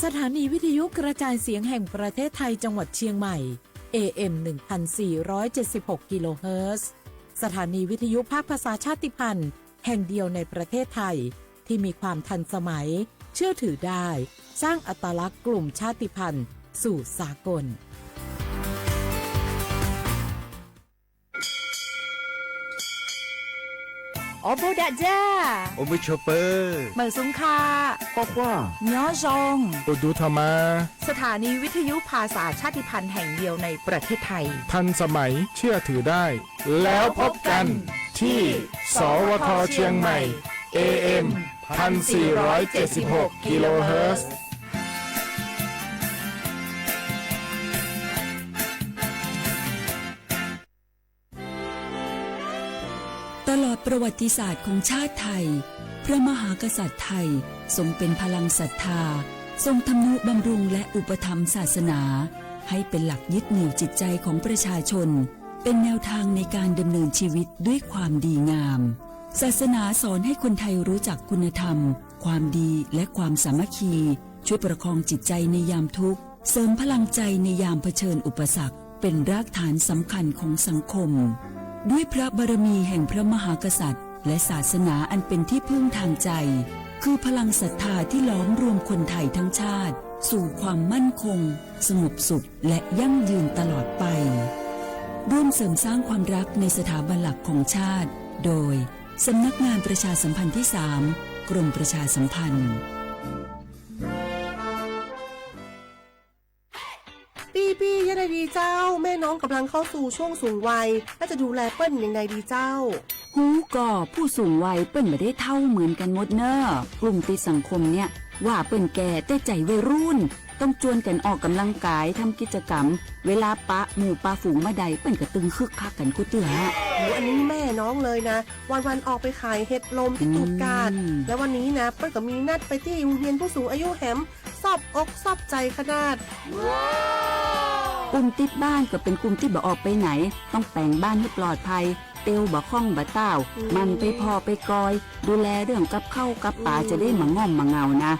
สถานีวิทยุกระจายเสียงแห่งประเทศไทยจังหวัดเชียงใหม่ เอ เอ็ม หนึ่งพันสี่ร้อยเจ็ดสิบหก กิโลเฮิรตซ์ สถานีวิทยุภาคภาษาชาติพันธุ์แห่งเดียวในประเทศไทย ที่มีความทันสมัย เชื่อถือได้ สร้างอัตลักษณ์กลุ่มชาติพันธุ์สู่สากล အိၣ်ဘူးဒးဒၢ, အိၣ်မုာ်ဆိးပၢၤ, မုာ်ဆူၣ်ခါ, ကွၢ်ကွၢ်, ညီယီၣ်, အိၣ်ဒူထီၣ်မး, สถานีวิทยุภาษาชาติพันธุ์แห่งเดียวในประเทศไทย ทันสมัย เชื่อถือได้ แล้วพบกันที่ สวท เชียงใหม่ เอ เอ็ม พันสี่ร้อยเจ็ดสิบหก กิโลเฮิรตซ์ ตลอดประวัติศาสตร์ของชาติไทย พระมหากษัตริย์ไทยทรงเป็นพลังศรัทธา ทรงทำนุบำรุงและอุปถัมภ์ศาสนา ให้เป็นหลักยึดเหนี่ยวจิตใจของประชาชน เป็นแนวทางในการดำเนินชีวิตด้วยความดีงาม ศาสนาสอนให้คนไทยรู้จักคุณธรรม ความดี และความสามัคคี ช่วยประคองจิตใจในยามทุกข์ เสริมพลังใจในยามเผชิญอุปสรรค เป็นรากฐานสำคัญของสังคม ด้วยพระบารมีแห่งพระมหากษัตริย์ และศาสนาอันเป็นที่พึ่งทางใจ คือพลังศรัทธาที่หลอมรวมคนไทยทั้งชาติ สู่ความมั่นคง สงบสุข และยั่งยืนตลอดไป ร่วมเสริมสร้างความรักในสถาบันหลักของชาติ โดย สำนักงานประชาสัมพันธ์ที่สาม กรมประชาสัมพันธ์ ปี้ปี้ ยังไงดีเจ้า แม่น้องกำลังเข้าสู่ช่วงสูงวัย แล้วจะดูแลเปิ้นยังไงดีเจ้า ฮู้ก่อ ผู้สูงวัยเปิ้นบ่ได้เฒ่าเหมือนกันหมดเน่อ กลุ่มติดสังคมเนี่ย ว่าเปิ้นแก่แต่ใจวัยรุ่น ต้องจวนกันออกกำลังกาย ทำกิจกรรม เวลาปะหมู่ปะฝูงบ่าใด เปิ้นก็ตึงคึกคักกันกู้เตื้อ โอ้ อันนี้แม่น้องเลยนะ วันๆ ออกไปขายเห็ดลมที่ตูบกาด อืม แล้ววันนี้นะ เปิ้นก็มีนัดไปตี้โฮงเฮียนผู้สูงอายุแหม ซอบอกซอบใจขนาด กลุ่มติดบ้านก็เป็นกลุ่มตี้บ่ออกไปไหน ต้องแป๋งบ้านหื้อปลอดภัย เตียวบ่ค่องบ่ต้าว อืม หมั่นไปผ่อไปกอย ดูแลเรื่องกับข้าวกับป๋า อืม จะได้บ่ง่อมบ่เหงานะ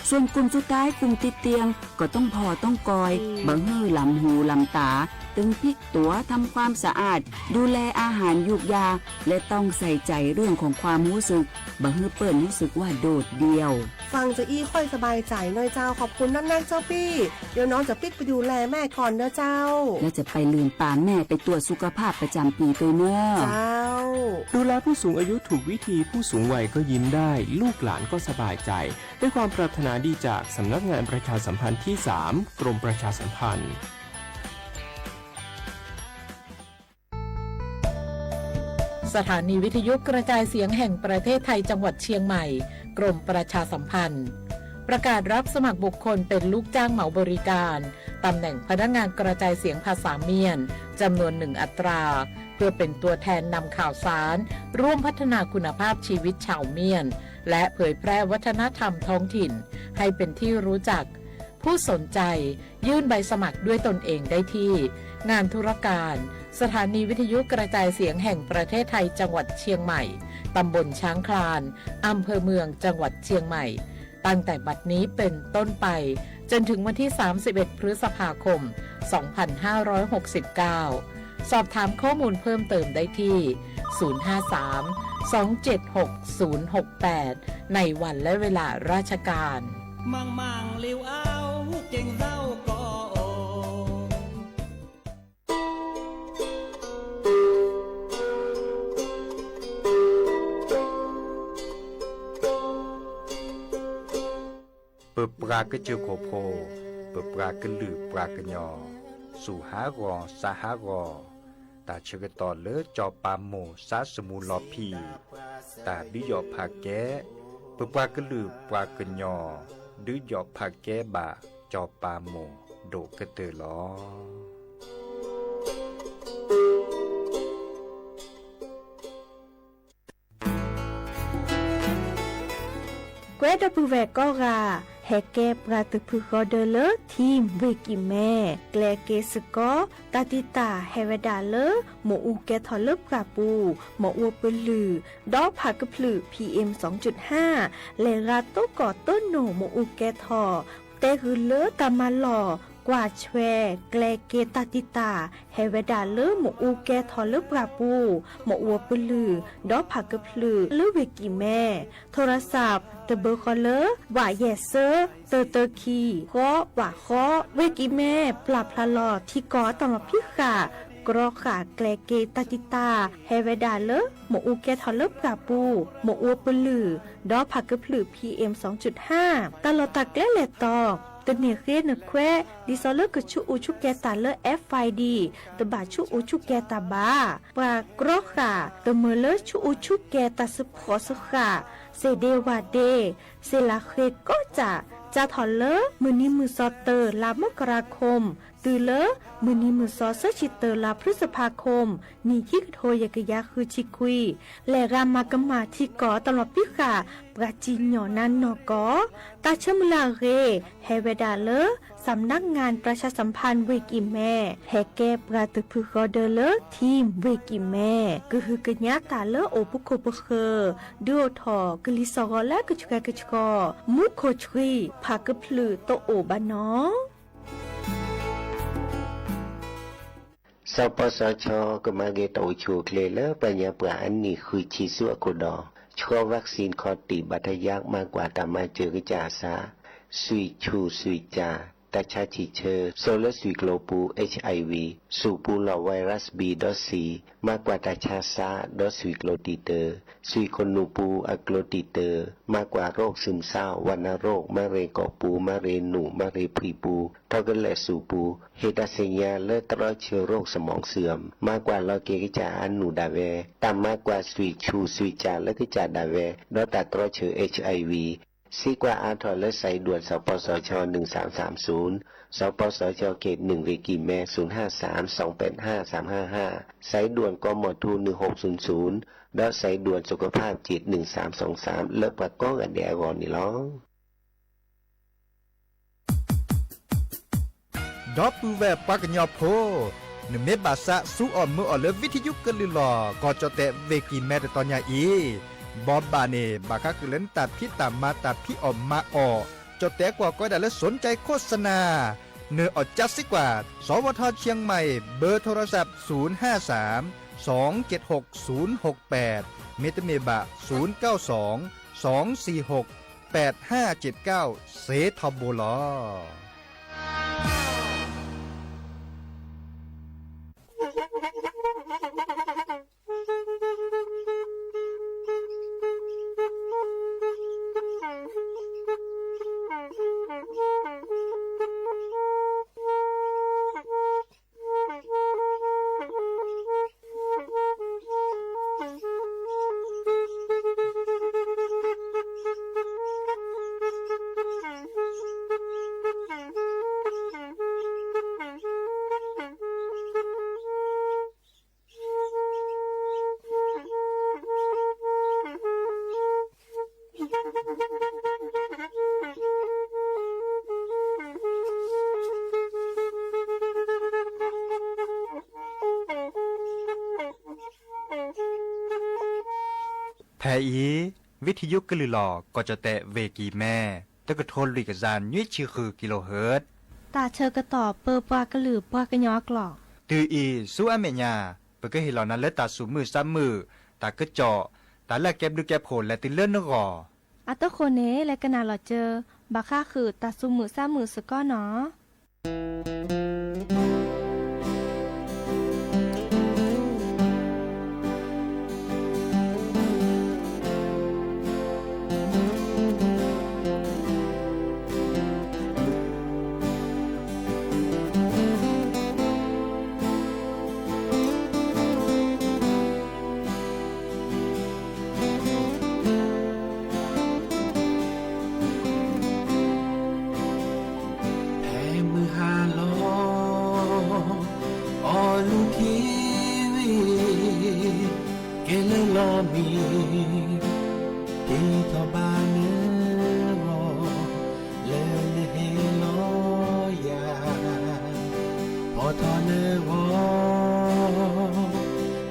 ส่วนกลุ่มสุดท้าย กลุ่มติดเตียง ก็ต้องผ่อต้องกอย อืม บ่หื้อหลำหูหลำต๋า ตึงพลิกตั๋ว ทำความสะอาด ดูแลอาหารยูกยา และต้องใส่ใจเรื่องของความฮู้สึก บ่หื้อเปิ้นฮู้สึกว่าโดดเดี่ยว ฟังจะอี้ค่อยสบายใจ๋น้อยเจ้า ขอบคุณนักๆ เจ้าปี้ เดี๋ยวน้องจะปิ๊กไปดูแลแม่ก่อนเน่อเจ้า แล้วจะไปลืมปาแม่ไปตรวจสุขภาพประจำปีตวยเน่อ เจ้า ดูแลผู้สูงอายุถูกวิธี ผู้สูงวัยก็ยิ้มได้ ลูกหลานก็สบายใจ ด้วยความปรารถนาดีจากสำนักงานประชาสัมพันธ์ที่สาม กรมประชาสัมพันธ์ สถานีวิทยุกระจายเสียงแห่งประเทศไทยจังหวัดเชียงใหม่ กรมประชาสัมพันธ์ ประกาศรับสมัครบุคคลเป็นลูกจ้างเหมาบริการ ตำแหน่งพนักงานกระจายเสียงภาษาเมียน จำนวนหนึ่งอัตรา เพื่อเป็นตัวแทนนำข่าวสาร ร่วมพัฒนาคุณภาพชีวิตชาวเมียน และเผยแพร่วัฒนธรรมท้องถิ่น ให้เป็นที่รู้จัก ผู้สนใจ ยื่นใบสมัครด้วยตนเองได้ที่ งานธุรการ สถานีวิทยุกระจายเสียงแห่งประเทศไทยจังหวัดเชียงใหม่ ตำบลช้างคลาน อำเภอเมือง จังหวัดเชียงใหม่ ตั้งแต่บัดนี้เป็นต้นไป จนถึงวันที่ สามสิบเอ็ด พฤษภาคม สองพันห้าร้อยหกสิบเก้า สอบถามข้อมูลเพิ่มเติมได้ที่ ศูนย์ห้าสาม สองเจ็ดหก ศูนย์หกแปด ในวันและเวลาราชการ ပပှၤကစၢၢ်ခိၣ်ဖိ, ပပှၤကလုာ်ပှၤကညီ, ဆူၣ်ဟးဂီၤစးဟးဂီၤ, တၢ်ဆၢကတီၢ်လၢစီၤပၤမိၢ်စးသမူလီၤဖံး, တၢ်ဒုးယီၣ်ဖးကဲ, ပပှၤကလုာ်ပှၤကညီ, ဒုးယီၣ်ဖးကဲဘၣ်စီၤပၤမိၢ်ဒိၣ်ကတၢၢ်လီၤ. ကွဲဒီပုၢ်ဝဲၢ်ကိးဂၤ, ဟဲကဲပှၤတဖုဃီဒၢလၢ ထံၣ်ဘှ့ၣ်ကံၣ်မဲ, ကျဲက့ၤစ့ၢ်ကီး တၢ်တံာ်တာ်ဟဲဝဲဒၣ်လၢ မ့ၣ်အူကဲထီၣ်လၢပှၢ်ပူၤ, မ့ၣ်အူပလုၢ်, ဒီးဖးကဖျၢၣ် PM စင် လဲၤဂၤတိၢ်ကီၢ်တိၢ်နိၣ်မ့ၣ်အူကဲထီၣ် တဲဃုာ်လၢတၢ်မၤလီၢ်ကွၢ်ဆွဲၤကျဲက့ၤတၢ်တံာ်တာ် ဟဲဝဲဒၣ်လၢမ့ၣ်အူကဲထီၣ်လၢပှၢ်ပူၤ, မ့ၣ်အူပလုၢ်, ဒီးဖးကဖျၢၣ်လၢဝ့ၢ်ကံၣ်မဲ, ထိရစး တဘၢဃီလၢ ဝးယဲၢ်စၢ တၢတၢခံ ဃီ ဝးဃီ, ဝ့ၢ်ကံၣ်မဲ ပျၢ်ဖျါလီၤထံကီၢ်အတၢ်လီၢ်ဖံးဃာ် ကြီဃာ်ကျဲက့ၤတၢ်တံာ်တာ် ဟဲဝဲဒၣ်လၢ မ့ၣ်အူကဲထီၣ်လၢပှၢ်ပူၤ, မ့ၣ်အူပလုၢ်, ဒီးဖးကဖျၢၣ် PM စူၣ်တၢ, တၢ်လီၢ်တၢ်ကျဲလဲၤတီၤ တန့ၢ်ဃ့နခွဲး ဒ်သိးလၢကဆူးအူဆူးကဲၤတၢ်လၢ FID တဘၣ်ဆူးအူဆူးကဲၤတၢ်ဘၣ်. ပှၤကြီဃာ် တမၢလၢဆူးအူဆူးကဲၤတၢ်စ့ဖှီၣ်စ့ဃာ် စ့ဒ့ဝးဒ့ စ့လးဃ့ကိးကၠၢ် စးထီၣ်လၢ မုၢ်နံၤမုၢ်သီ တၢ လါမကရၤခိၣ် တုၤလၢ မုၢ်နံၤမုၢ်သီ သၢဆံတၢ လါဖျုစဖးခိၣ် နံၣ်ခံကထိယဲၢ်ကယၤဃုဆံခွံ လဲၤဂၤမၤကမၣ်ထံကီၢ်တၢ်လီၢ်ဖံးဃာ် ပှၤစံၣ်ညီၣ်နါနီၢ်ကီၢ် တၢ်ဆၢမုၢ်လၢ်အဂ့ၤ ဟဲဝဲဒၣ်လၢ สำนักงานประชาสัมพันธ์ ဝ့ၢ်ကံၣ်မဲ ဟဲကဲပှၤတဖုဃီဒၢလၢ ထံၣ် ဝ့ၢ်ကံၣ်မဲ ကဟုကညးတၢ်လၢအိၣ်ပခိၣ်ပဃၢၤ ဒုးအိၣ်ထီၣ်ကလံၤစှီၤဂီၤလၢကဆှဲကဆှီ မူခိၣ်ဆှံ ဖးကဖျၢၣ်တအိၣ်ဘၣ်နီၢ် စီၤပီစီၤခၠီ ကမၤဂ့ၤတၢ်အိၣ်ဆူၣ်အိၣ်ချ့လၢပှၤညါပှၢ်အနံၣ်ဃုဆံဆူအခိၣ်ဒီး ဆှီ vaccine ခီၣ်တံၢ် ဘၣ်တၢ်ယါ မၤကွၢ်တၢ်မၤစၢၤကစၢ်အသး, ဆွံၣ်ဆူၣ်ဆွံၣ်ကၠၣ် တၢ်ဆါဆံၣ်ဆၢ စိာ်လၢဆွံၣ်ကျိၤပူၤ HIV, ဆူၣ်ပူၤလီၢ် virus B ဒီး C, မၤကွၢ်တၢ်ဆါဆါ ဒီးဆွံၣ်ကျိၤတံာ်တၢ, ဆွံၣ်ခိၣ်နူာ်ပူၤအကျိၤတံာ်တၢ, မၤကွၢ်ရိၣ် ซึมเศร้า, ဝဏ္ณโรค, မၤရ့ၣ်ကီၢ်ပူၤ, မၤရ့ၣ်နူာ်, မၤရ့ၣ်ဖှံပူၤ, ထီၣ်ကလဲာ်ဆူၣ်ပူၤ, ဟ့ၣ်တၢ်သ့ၣ်ညါလၢတြီဆၢရိၣ် สมองเสื่อม, မၤကွၢ်လီၤက့ၤကစၢ်အနူၢ်ဒၣ်ဝဲ, တၢ်မၤကွၢ်ဆွံၣ်ဆူၣ်ဆွံၣ်ကၠၣ်လၢကစၢ်ဒၣ်ဝဲ, ဒီးတၢ်တြီဆၢ HIV, စံးကွၢ်အါထီၣ်လၢ สายด่วน สปสช หนึ่งสามสามศูนย์, สปสช เขตหนึ่ง ဝ့ၢ်ကံၣ်မဲ ศูนย์ห้าสาม สองแปดห้า สามห้าห้า, สายด่วน กมท หนึ่งหกศูนย์ศูนย์ ဒီး สายด่วนสุขภาพจิต หนึ่งสามสองสาม လၢပှၤကိးဂၤဒဲးအဂီၢ်န့ၣ်လီၤ. ဒီပုၢ်ဝဲၢ်ပှၤကညီဖိ, နမ့ၢ်ဘၣ်သးစူအီၣ်မုာ်အီၣ်လၢ ဝံထယုကလုၢ်လီၢ် ကီၢ်ကၠီၣ်တဲၣ် ဝ့ၢ်ကံၣ်မဲ တတီၤညါအံၤ, ဘီဘၣ်န့ၣ် ဘၣ်ဃးဃုာ်လၢနတၢ်ဖံးတၢ်မၤ တၢ်ဖံးအီၣ်မၤအီၣ်, ကၠီၣ်တဲၣ်ကွၢ်ကီဒၣ်လၢ สนใจโฆษณา နၢၤအီၣ်ကၠၢစံးကွၢ် สวท เชียงใหม่ เบอร์โทรศัพท์ ศูนย์ห้าสาม สองเจ็ดหก ศูนย์หกแปด မ့တမ့ၢ်ဘၣ် ศูนย์เก้าสอง สองสี่หก แปดห้าเจ็ดเก้า စ့ထီဘိလီၤ. ဖဲအံၤ ဝံထယုကလုၢ်လီၢ် ကီၢ်ကၠီၣ်တဲၣ် ဝ့ၢ်ကံၣ်မဲ တကထိလွံၢ်ကယၤနွံဆံဃု ကံလိဟၢၣ်, တၢ်ဆၢကတီၢ်ပၢပှၤကလုာ်ပှၤကညီအကျိာ်, တုၤအံၤဆူအမဲာ်ညါ ပကဟ့ၣ်လီၤနၤလၢတၢ်သူၣ်မုာ်သးမုာ်, တၢ်ကစီၣ်, တၢ်လၢအကဲဘျုးကဲဖှိၣ်လဲၤတုၤလၢနဂီၢ်. အတဃိန့ၣ် လဲၤကနၣ်လီၤစၢၤ ဘၣ်ဃးဃုာ်တၢ်သူၣ်မုာ်သးမုာ်စ့ၢ်ကီးနီၤ. ဖဲမုၢ်ဟါလီၤ အီၣ်လူၤခံဝံၤ ကဲလၢလီၢ်မံ က့ၤထီၣ်ဘၣ်နဂီၢ် လၢနဟဲလီၤယၤ ဖီၣ်ထီၣ်နဂီၢ်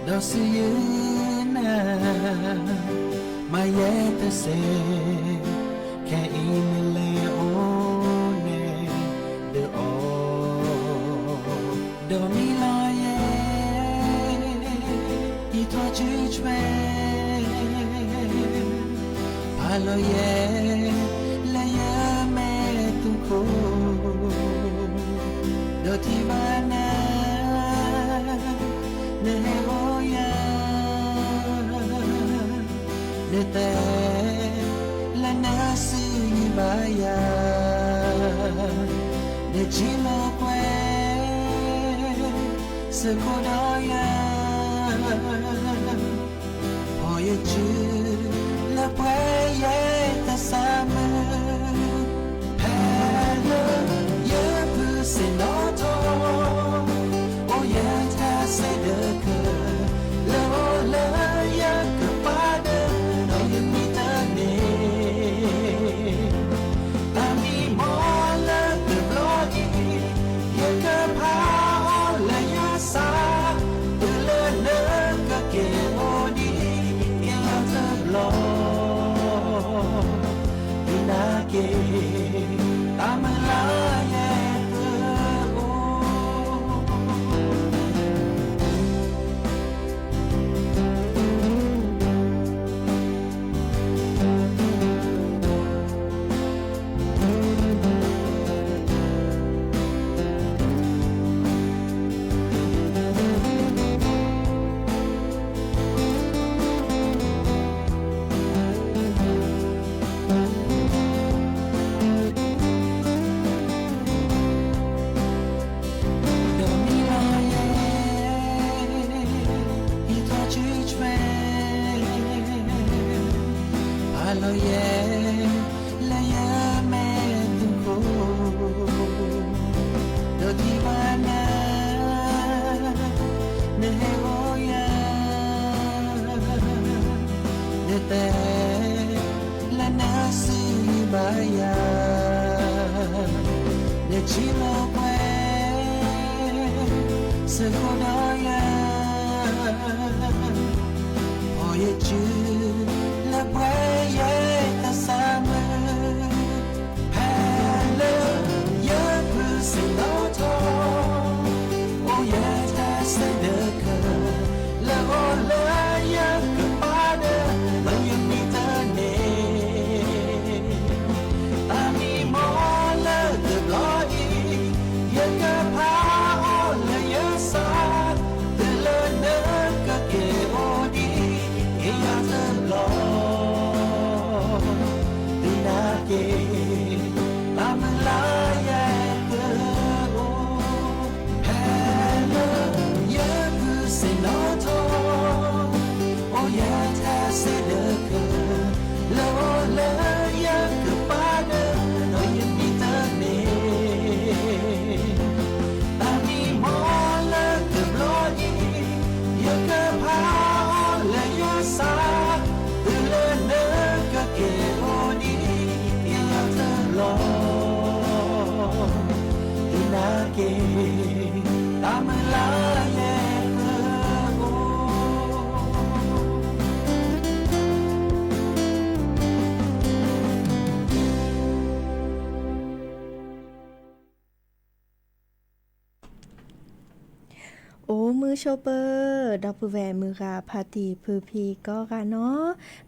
ဒီးစံးယုာ်နၤ မၤယဲတစဲး ခဲအံၤနလဲၤအိၣ်န့ၣ် လီၤယဲ လၢယမဲာ်သူခိၣ်, ဒီးထံၣ်ဘၣ်နၤ နဟဲအိၣ်ယၤ, နတဲ လၢနစုဂံၢ်ဘါယၤ, နထံၣ်လိာ်ကွဲ စ့ၢ်ကီးဒီးယၤ, ဖီၣ်ယစု လၢပှဲၤယဲတၢ်ဆါမုၢ်, ဖဲလၢယဖုးစ့ၣ်နီၤထီၣ်, အိၣ်ယဲတၢ်ဆဲးဒၢးခၢၣ်, လၢအအိၣ်လၢယကပၤဒၢး, ဒီးယမံတန့ၢ် တၢ်မံမီၢ်လၢတဘျီအံၤ, ယကဖးအီၤလၢယဆၣ်, တုၤလၢနကက့ၤအိၣ်ဒံး က့ၤယၤတဘျီ, ဒုးနၤက့ၤ တၢ်မုၢ်လၢ်ယဲတအိၣ်. ဒီးမံလီၤယဲ ယသီစုဆွဲ, ဖးလီၤယဲ လၢယမဲာ်သူခိၣ်, ဒီးထံၣ်ဘၣ်နၤ နဟဲအိၣ်ယၤ, နတဲ လၢနစုဂံၢ်ဘါယၤ, နထံၣ်လိာ်ကွဲ စ့ၢ်ကီးဒီးယၤ, ဖီၣ်ယစု လၢပှဲၤယဲတၢ်ဆါမုၢ်, ဖဲလၢယဖုးစ့ၣ်နီၤထီၣ်, အိၣ်ယဲတၢ်ဆဲးဒၢးခၢၣ်, လၢအအိၣ်လၢယကပၤဒၢး, ဒီးယမံတန့ၢ် တၢ်မံမီၢ်လၢတဘျီအံၤ, ယကဖးအီၤလၢယဆၣ်, တုၤလၢနကက့ၤအိၣ်ဒံး က့ၤယၤတဘျီ, ဒုးနၤက့ၤ တၢ်မုၢ်လၢ်ယဲတအိၣ်, ဖဲလၢယဖုးစ့ၣ်နီၤထီၣ်, အိၣ်ယဲတၢ်ဆဲးဒၢးခၢၣ်, လၢအအိၣ်လၢယကပၤဒၢး, ဒီးယမံတန့ၢ် တၢ်မံမီၢ်လၢတဘျီအံၤ, ယကဖးအီၤလၢယဆၣ်, တုၤလၢနကက့ၤအိၣ်ဒံး က့ၤယၤတဘျီ, ဒုးနၤက့ၤ တၢ်မုၢ်လၢ်ယဲတအိၣ်. အိၣ်မုာ်ဆိးပၢၤ ဒီပုၢ်ဝဲၢ်မုၢ်ဂၤဖါတံၢ်ဖုဖံကိးဂၤနီၤ,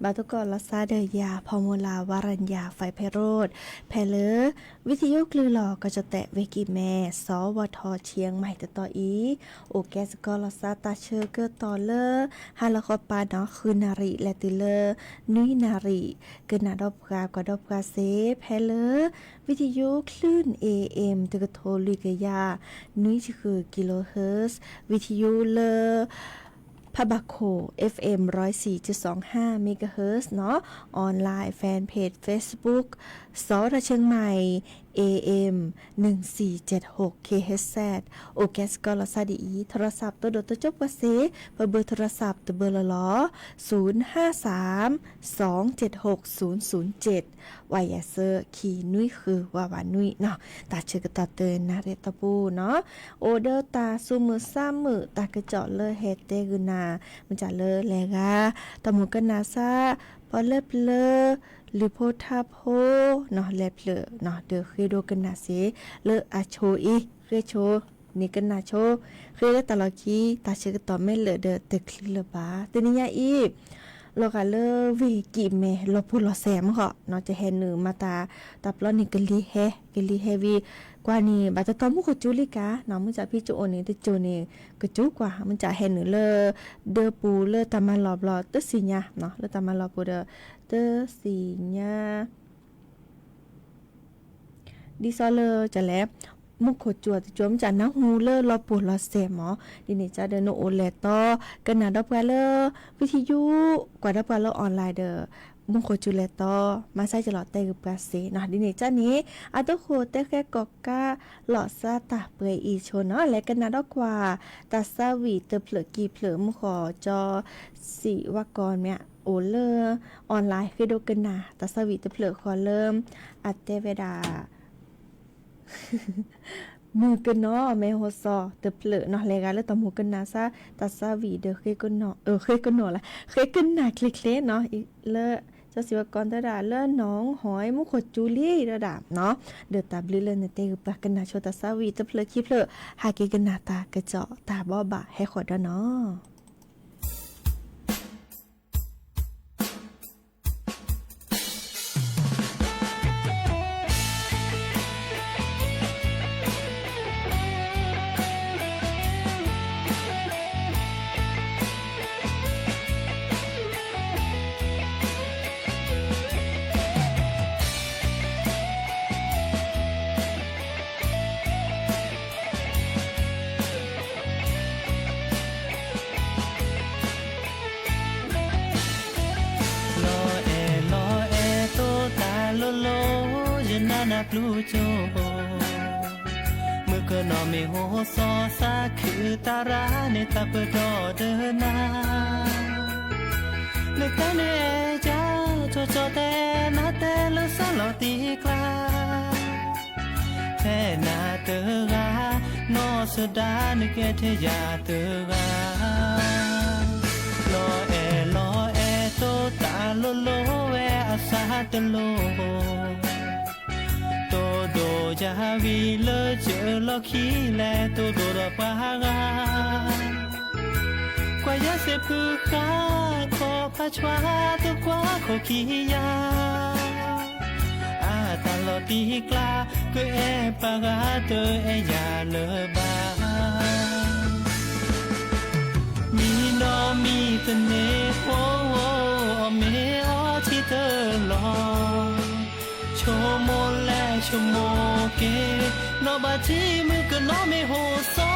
ဘၣ်သကိးလီၤစါဒီးယၤ ဖီမူလၢ်ဝါရၤယၤ ဖဲဖဲရိၣ်, ဖဲလၢ ဝံသယုကလုၢ်လီၤ ကီၢ်ကၠီၣ်တဲၣ်ဝ့ၢ်ကံၢ်မဲ စီၤဝီၤထီၣ် ခၠ့ၣ်မၢၣ် တတီၤအံၤ, အိၣ်ကဲစ့ၢ်ကီးလီၤစါတၢ်ဆၢကတီၢ်လၢ ဟါလီၤဃီပၤနီၤ ဃုနၣ်ရံၣ် လဲၤတုၤလၢ နွံနၣ်ရံၣ်, ကနၣ်ဒီးပှၤကွၢ်ဒီးပှၤစ့ၢ် ဖဲလၢ ဝံသယုကလုၢ် เอเอ็ม တကထိလွံၢ်ကယၤ နွံဆံဃု kilohertz, ဝံသယုလၢ ဖးဘၣ်ခိၣ် เอฟเอ็ม ร้อยสี่จุดสองห้าเมกะเฮิรตซ์နီၤ, online fan page Facebook စီၤဝီၤထီၣ် ခၠ့ၣ်မၢၣ် เอเอ็ม หนึ่งสี่เจ็ดหกเคเอชแซด, အိၣ်ကဲစ့ၢ်ကီးလီၤစါဒ်အံၤ, โทรศัพท์ တိၢ်ဒိၣ်တိၢ်ကၠိပှၤစ့ၢ် ပဘၢ โทรศัพท์ တဘၢလီၤလီၤ, ศูนย์ห้าสาม สองเจ็ดหกศูนย์ศูนย์เจ็ด ဝါယၤစၢ ခံနွံဃု ဝးဝးနွံနီၤ, တၢ်ဆၢကတီၢ်တနၣ်ရံၣ်အတီၢ်ပူၤနီၤ, အိၣ်ဒီးတၢ်သူၣ်မုာ်သးမုာ် တၢ်ကစီၣ်လၢဟဲတဲဂုာ်နၤ, မ့ၢ်တၢ်လၢလဲၤဂၤ, တၢ်မုၣ်ကနၣ်စၢ်, ပှၤလၢပျၢၤ, လုၢ်ဖိထါဖိနီၤ, လဲၤဖျၢၣ်နီၤ, ဒီးဃ့ဒိကနၣ်စ့ၢ် လၢအဆိအံၤ, ဃ့ဆိ န့ၢ်ကနၣ်ဆိ, ဃ့လၢတၢ်လီၢ်ခံ, တၢ်ဆၢကတီၢ်မ့ၢ်လၢာ်ဒီးတချုးလၢၤဘၣ်. တနံၤညါအံၤ လီၤဂာ်လၢဝ့ၢ်ကံးမဲာ်လီၤပူၤလီၤစဲးမ့ၢ်ဃီ, ကဟဲနုာ်မၤတၢ် တၢ်ပျီန့ၣ်ကလံၤဟဲ, ကလံၤဟဲဝံၤ, ကွၢ်န့ၣ် ဘၣ်တတီမူခိၣ်ကၠူလံကါ, မုၢ်စးဖံကၠိအိၣ်န့ၣ် တကၠိန့ၣ် ကကၠူကွၢ်, မုၢ်စးဟဲနုာ်လၢ ဒၢပူၤလၢတၢ်မၤလီၢ်ဘျီ တသ့ၣ်ညါ, လၢတၢ်မၤလီၢ်ပူၤဒီး တသ့ၣ်ညါ ဒ်သိးလၢကလဲၣ်, မူခိၣ်ကၠူအတကၠိ မုၢ်စးနၢ်ဟူလၢလီၤပူၤလီၤစဲးမး, ဒ်န့ၣ်ကဒီးနအိၣ်လဲၤတီ ကနၣ်ဒီးပှၤလၢ ဝံထံယူၣ်, ကွၢ်ဒီးပှၤလၢ online ဒီး မူခိၣ်ကၠူလဲၤတီ မၤစၢ်ယလီၤတဲဂ့ၤပှၤစ့ၢ်နီၤ, ဒ်န့ၣ်ကန့ၣ် အဒိဃိတဲဃဲကီၢ်ကး လီၤစါတၢ်ပှဲၤအံၤဆိနီၤ, လဲၤကနၣ်ဒီးကွၢ် တၢ်သးဝံၣ်တဖျၢၣ်ခံဖျၢၣ် မုၢ်ဃီကၠီ စံးဝါကီးမ့ၢ် အိၣ်လၢ online ဃ့ဒိကနၣ် တၢ်သးဝံၣ်တဖျၢၣ်ဃီလၢ အတဲဝဲဒၣ် မုၣ်ကနီၤမ့ၢ်ဟိစီတဖျၢၣ်နီၤ, လဲၤဂၤလၢတၢ်မူကနၣ်စါ တၢ်သးဝံၣ်ဒီး ဃ့ကနီၤလၢ ဃ့ကနၣ်ချ့ချ့နီၤ, လၢ ကၠီစံးဝဲကီးတဲဒၣ် လၢနီၢ်ဟီၣ်မူခိၣ်ကၠူလံတဲဒၣ်နီၤ, ဒီးတၢ်ဘျုးလၢနတဲဂ့ၤပှၤကနၣ်ဆိတၢ်သးဝံၣ်တဖျၢၣ်ခံဖျၢၣ် ဟးက့ၤကနၣ်တၢ်ကစီၣ်တၢ်ဘိးဘၣ်ဟဲဃီၤဒီးနီၤ. လီၤအဲၣ်လီၤအဲၣ်သိးတၢ်လိၤလိၤ ယနၤနၢ်ပျူၤကၠိ, မုၣ်ကနီၤမ့ၢ်ဟိစီသးခုသးရၣ်န့ၣ် သးပၢၢ်ဒီးဒၢနၤ, နတဲန့ၣ်အဲၣ်ယၤ ကၠီကၠီတဲနၤတဲလၢစၢလီၤတံၢ်ကျါ ဖဲနၤတဂၤ နီၢ်ဆိဒၣ်နကဲထဲယၤတဂၤ, လီၤအဲၣ်လီၤအဲၣ်သိးတၢ်လိၤလိၤဝဲအသးတလိၤ, တိၢ်ဒိၣ်ယၤဝံၤလၢစၢလီၢ်ခံလဲၣ် တိၢ်ဒိၣ်ဒီးပှၤဂၤ ကွၢ်ယဲစ့ဖုဃါ ခီဖးဆွါတကွၢ်ခိၣ်ခံယၤ, အတၢ်လီၤတံၢ်ကျါ ကအဲၣ်ပှၤဂၤတအဲၣ်ယၤလၢၤဘၣ်. မံနီၤမံသန့ၤဖိ အီၣ်မ့ၤအီထံတလီၢ်, ဆိကမိၣ်လဲၣ်ဆိကမိၣ်က့ၤ, နီၢ်ဘၣ်ထံမုၣ်ကနီၤမ့ၢ်ဟိစီ,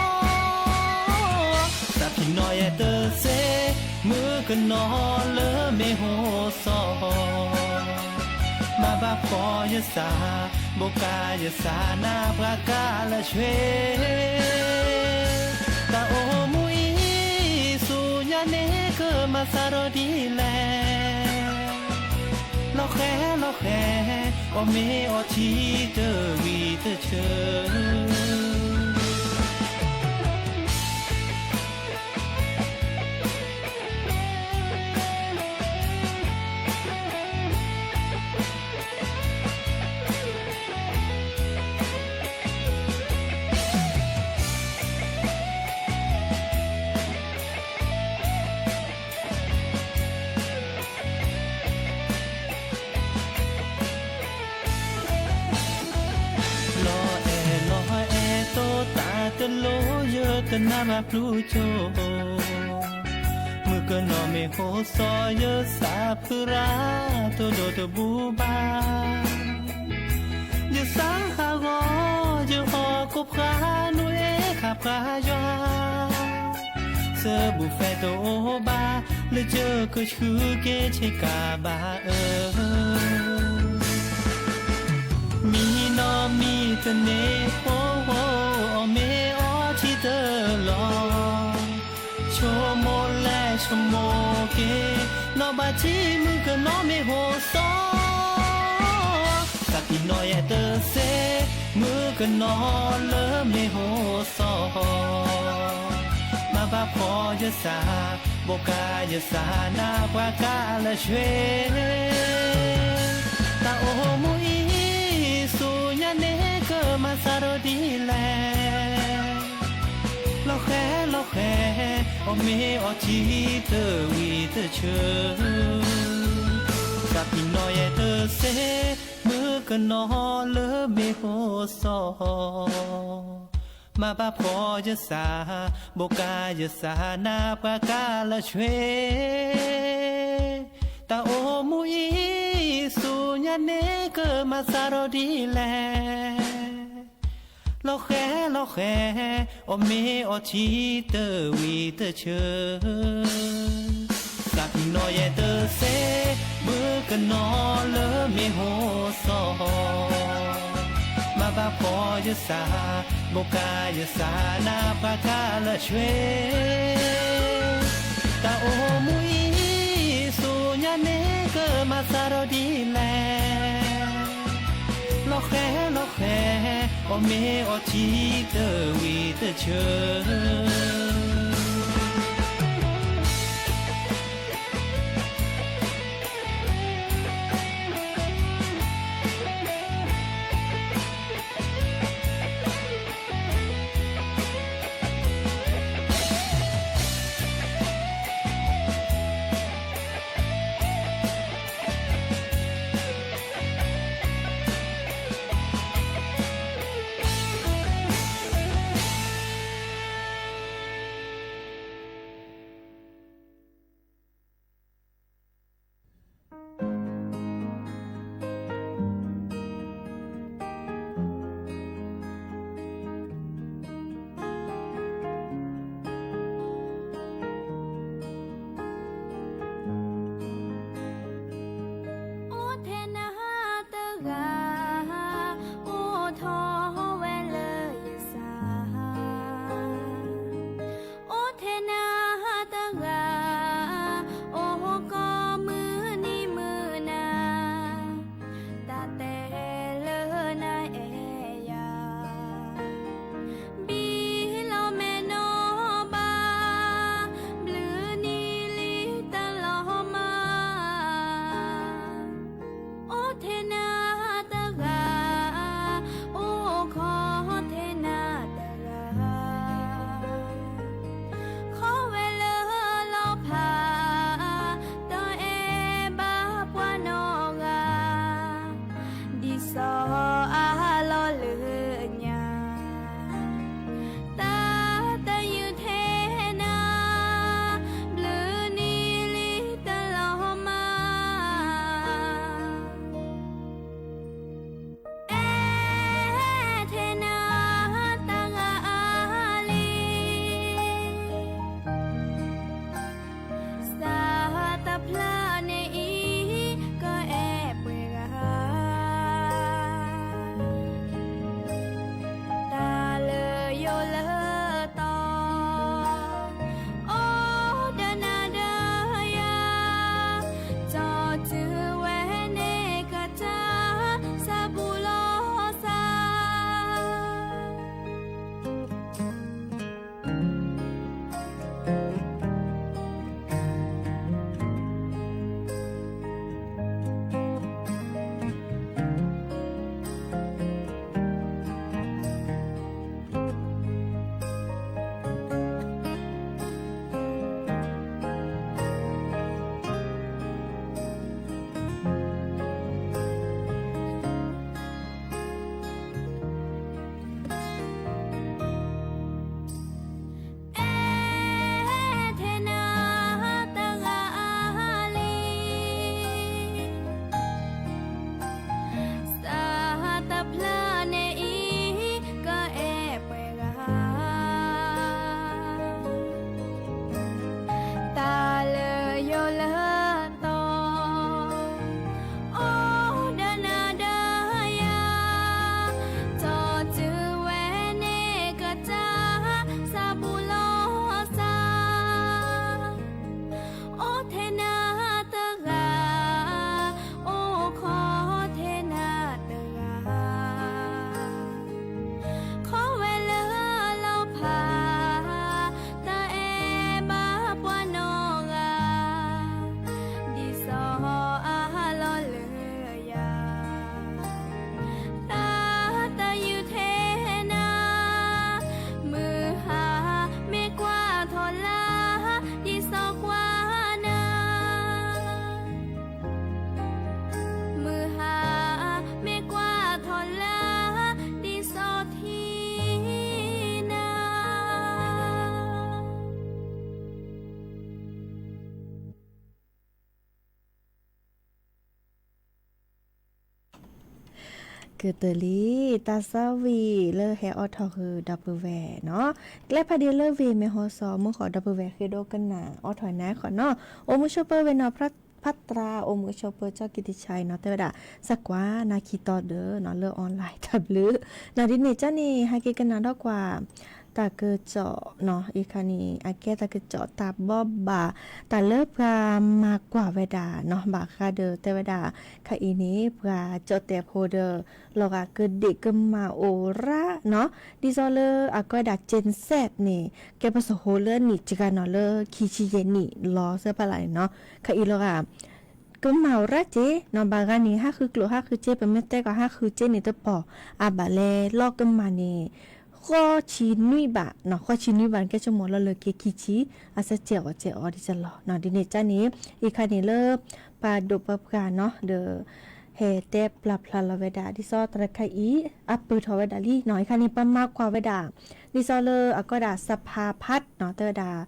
သးဖံးနီၢ်ယဲတသ့ မုၣ်ကနီၤလၢမ့ၢ်ဟိစီ, မၤဘၣ်ဖှီၣ်ယသး ဘိးကါယသးနၢ်ပှၤကါလၢဆွ့, တၢ်အိၣ်မူအံၤ ဆူညါန့ၣ်ကမၤသးဒီးဒ်လဲၣ်, လီၤဃဲလီၤဃဲ အီၣ်မ့ၤအီထံတဂံၢ်တဆၢ လီၤအဲၣ်လီၤအဲၣ်သိးတၢ်တလိၤ ယတနၢ်ဘၣ်ပျူၤကၠိ, မုၣ်ကနီၤမ့ၢ်ဟိစီ ယသးဖုရၣ် တိၢ်ဒိၣ်တဘူၣ်ဘၣ်, ယသးဟးဂီၤ ယဟီၣ်ခိၣ်ဖးနူအဲၣ်ခးပှၤယွၤ, သးဘူၣ်ဖဲတအိၣ်ဘၣ် လၢယကဆှုက့ၤဆ့ကၤဘၣ်အၢ မံနီၤမံသန့ၤဖိ အီၣ်မ့ၤအီထံတလီၢ်, ဆိကမိၣ်လဲၣ်ဆိကမိၣ်က့ၤ, နီၢ်ဘၣ်ထံမုၣ်ကနီၤမ့ၢ်ဟိစီ, သးဖံးနီၢ်ယဲတသ့ မုၣ်ကနီၤလၢမ့ၢ်ဟိစီ မၤဘၣ်ဖှီၣ်ယသး ဘိးကါယသးနၢ်ပှၤကါလၢဆွ့, တၢ်အိၣ်မူအံၤ ဆူညါန့ၣ်ကမၤသးဒီးဒ်လဲၣ်, လီၤဃဲလီၤဃဲ အီၣ်မ့ၤအီထံတဝံၤတဆၢ, သးပ့ၤနီၣ်ယဲတစဲး, မုၣ်ကနီၤလၢမ့ၢ်ဟိစီၤ, မၤဘၣ်ဖှီၣ်ယသး, ဘိးကါယသးနါပှၤကါလၢဆှ့, တၢ်အိၣ်မူအံၤဆူညါန့ၣ်ကမၤစးထီၣ်ဒ်လဲၣ်. လီၤဃဲၤလီၤဃဲၤ, အီၣ်မ့ၤအီထံတဝံၤတဆၢ, သးပ့ၤနီၣ်ယဲတစဲး, မုၣ်ကနီၤလၢမ့ၢ်ဟိစီၤ, မၤဘၣ်ဖှီၣ်ယသး, ဘိးကါယသးနါပှၤကါလၢဆှ့, တၢ်အိၣ်မူအံၤဆူညါန့ၣ်ကမၤစးထီၣ်ဒ်လဲၣ်. လီၤဃဲၤလီၤဃဲၤ, အီၣ်မ့ၤအီထံတဝံၤတဆၢ. ကတၢၢ်လံ, တၢ်သးဝံၣ်လၢဟဲအိးထီၣ်ဃုာ်ဒီပုၢ်ဝဲၢ်နီၤ, ကျဲဖးဒံးလၢဝ့ၢ်မဲၢ်ဟီၣ်စီၤ မူဃီၣ်ဒီပုၢ်ဝဲၢ်ဃ့ဒိကနၣ်အိးထီၣ်နၤဃီနီၤ, အိၣ်မူဆိးပၢဝဲနီၤ, ဖးတြၢ်အိၣ်မူဆိးပၢ ကၠီကံတံၢ်ဆါအံၤနီၤ တဲဝဲဒၣ် သကွၢ်နၤခံတီၤဒီးနီၤ လၢ online တၢ်ဘျုးနီၤ, ဒ်န့ၣ်ကန့ၣ် ဟဲက့ၤကနၣ်ဒီးကွၢ် တၢ်ကစီၣ်နီၤ, အံၤခါန့ၣ် အကဲတၢ်ကစီၣ်တၢ်ဘီဘၣ် တၢ်လၢပှၤမၤကွၢ်ဝဲဒၣ်နီၤ, ဘၣ်ဃးဒီးတဲဝဲဒၣ် ခါအံၤန့ၣ် ပှၤကၠီၣ်တဲာ်ဖိဒီး လီၤဂာ်ကဒ့ၣ်ကမၢ်အိၣ်ရၣ်နီၤ, ဒ်သိးလၢအကဲဝဲဒၣ် Gen Z န့ၣ် ကဲပစိာ်ဃိလၢအနံၣ်စှၤနီၤ လၢခံဆံယဲၢ်နံၣ်လီၤသၢဖးလၢ်န့ၣ်နီၤ, ခါအံၤလီၤဂာ် ကမၢ်အိၣ်ရၣ်က့နီၤ, ဘၣ်ဂၤန့ၣ် ဟးဃုကျိၣ်ဟးဃုစ့, ပမ့ၢ်တဲကီးဟးဃုစ့န့ၣ်တပီၢ်, အါဘၣ်လဲၤလီၤကမၢ်န့ၣ် ဃိးဆံနွံဘးနီၤ, ဃိးဆံနွံဘးန့ၣ် ကဲဆိကမိၣ်လီၤလၢက့ၤခံဆံ, အဆၢကဲအီၤကဲအီၤဒ်သိးလီၤနီၤ, ဒ်န့ၣ်ကန့ၣ် အံၤခါန့ၣ်လၢ ပှၤဒိၣ်ပှၤပှၢ်နီၤ ဒီး ဟဲတဲပျၢ်ဖျါလီၤဝဲဒၣ် ဒ်သိးတၢ်တခါအံၤ အပၢၢ်ထီၣ်ဝဲဒၣ်လံနီၤ, အံၤခါန့ၣ် ပှၤမၤကွၢ်ဝဲဒၣ် ဒ်သိးလၢအကဲဝဲဒၣ် သဖါဖးနီၤ တဲဝဲဒၣ်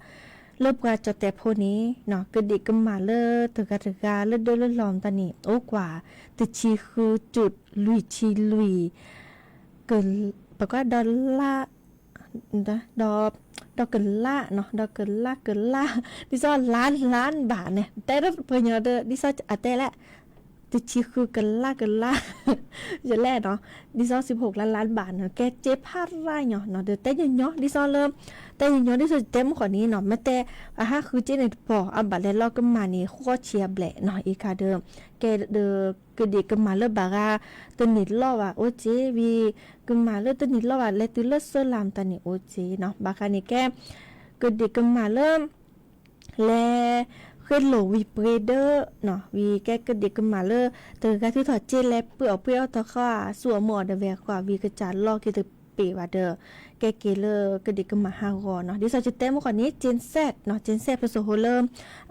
လၢပှၤကၠီၣ်တဲာ်ဖိန့ၣ်နီၤ ကဒ့ၣ်ကမၢ်လၢတဂၤတဂၤလၢဒၢလၢလီၢ်မတၤန့ၣ် အိၣ်ကွၢ် တဆံဃုကၠုၣ်လွံၢ်ဆံလွံၢ် က ပကွၢ်ဒီးလါ ဒီး ဒီးကလးနီၤ ဒီးကလးကလး ဒ်သိးလါလါဘးန့ၣ် တဲဒီးပှၤကညီဒီး ဒ်သိးအတဲလဲၣ် တဆံဃုကလးကလး ယလဲၣ်နီၤ ဒ်သိးစံးဖှိၣ်ကလးလါဘးန့ၣ် ကဲစ့ဖးရၣ်ညီနီၤ ဒီးတဲညီညီ ဒ်သိးလၢ တဲညီညီ ဒ်သိးတဲမုၢ်ဃီန့ၣ်နီၤ မ့ၢ်တဲ အဟးဃုစ့န့ၣ်တပီၢ် အဘၣ်လဲၤလီၤကမၢ်န့ၣ် ဃိးဆံအဘျဲၣ်နီၤ အံၤခါဒီး ကဲဒီး ကဒ့ၣ်ကမၢ်လၢဘၣ်ဂၤ တန့ၢ်လီၢ်ဘၣ်အိၣ်စ့ ဝံၤ ကမၢ်လၢတန့ၢ်လီၢ်ဘၣ် လဲၤတုၤလၢစၢလၢ်မတၤန့ၣ်အိၣ်စ့နီၤ ဘၣ်ဃးန့ၣ်ကဲ ကဒ့ၣ်ကမၢ်လၢ လဲၤဃ့လိာ်ဝံၤပှ့ၤဒၢနီၤ ဝံၤကဲကဒ့ၣ်ကမၢ်လၢ တဂၤထုးထီၣ်စ့လဲၤပှ့ၤအီၣ်ပှ့ၤအီတခီဧါ ဆူအမိၢ်အီၣ်ဒီးဝဲၤဃီ ဝံၤကစၢ်လီၢ်က့ၤတပ့ၤဘၣ်ဒီး ကဲက့ၤလၢကဒ့ၣ်ကမၢ်ဟးဂီၤနီၤ ဒ်သိးယတဲမုၢ်ဃီန့ၣ် Gen Z နီၤ Gen Z ပစိာ်ဃိလၢ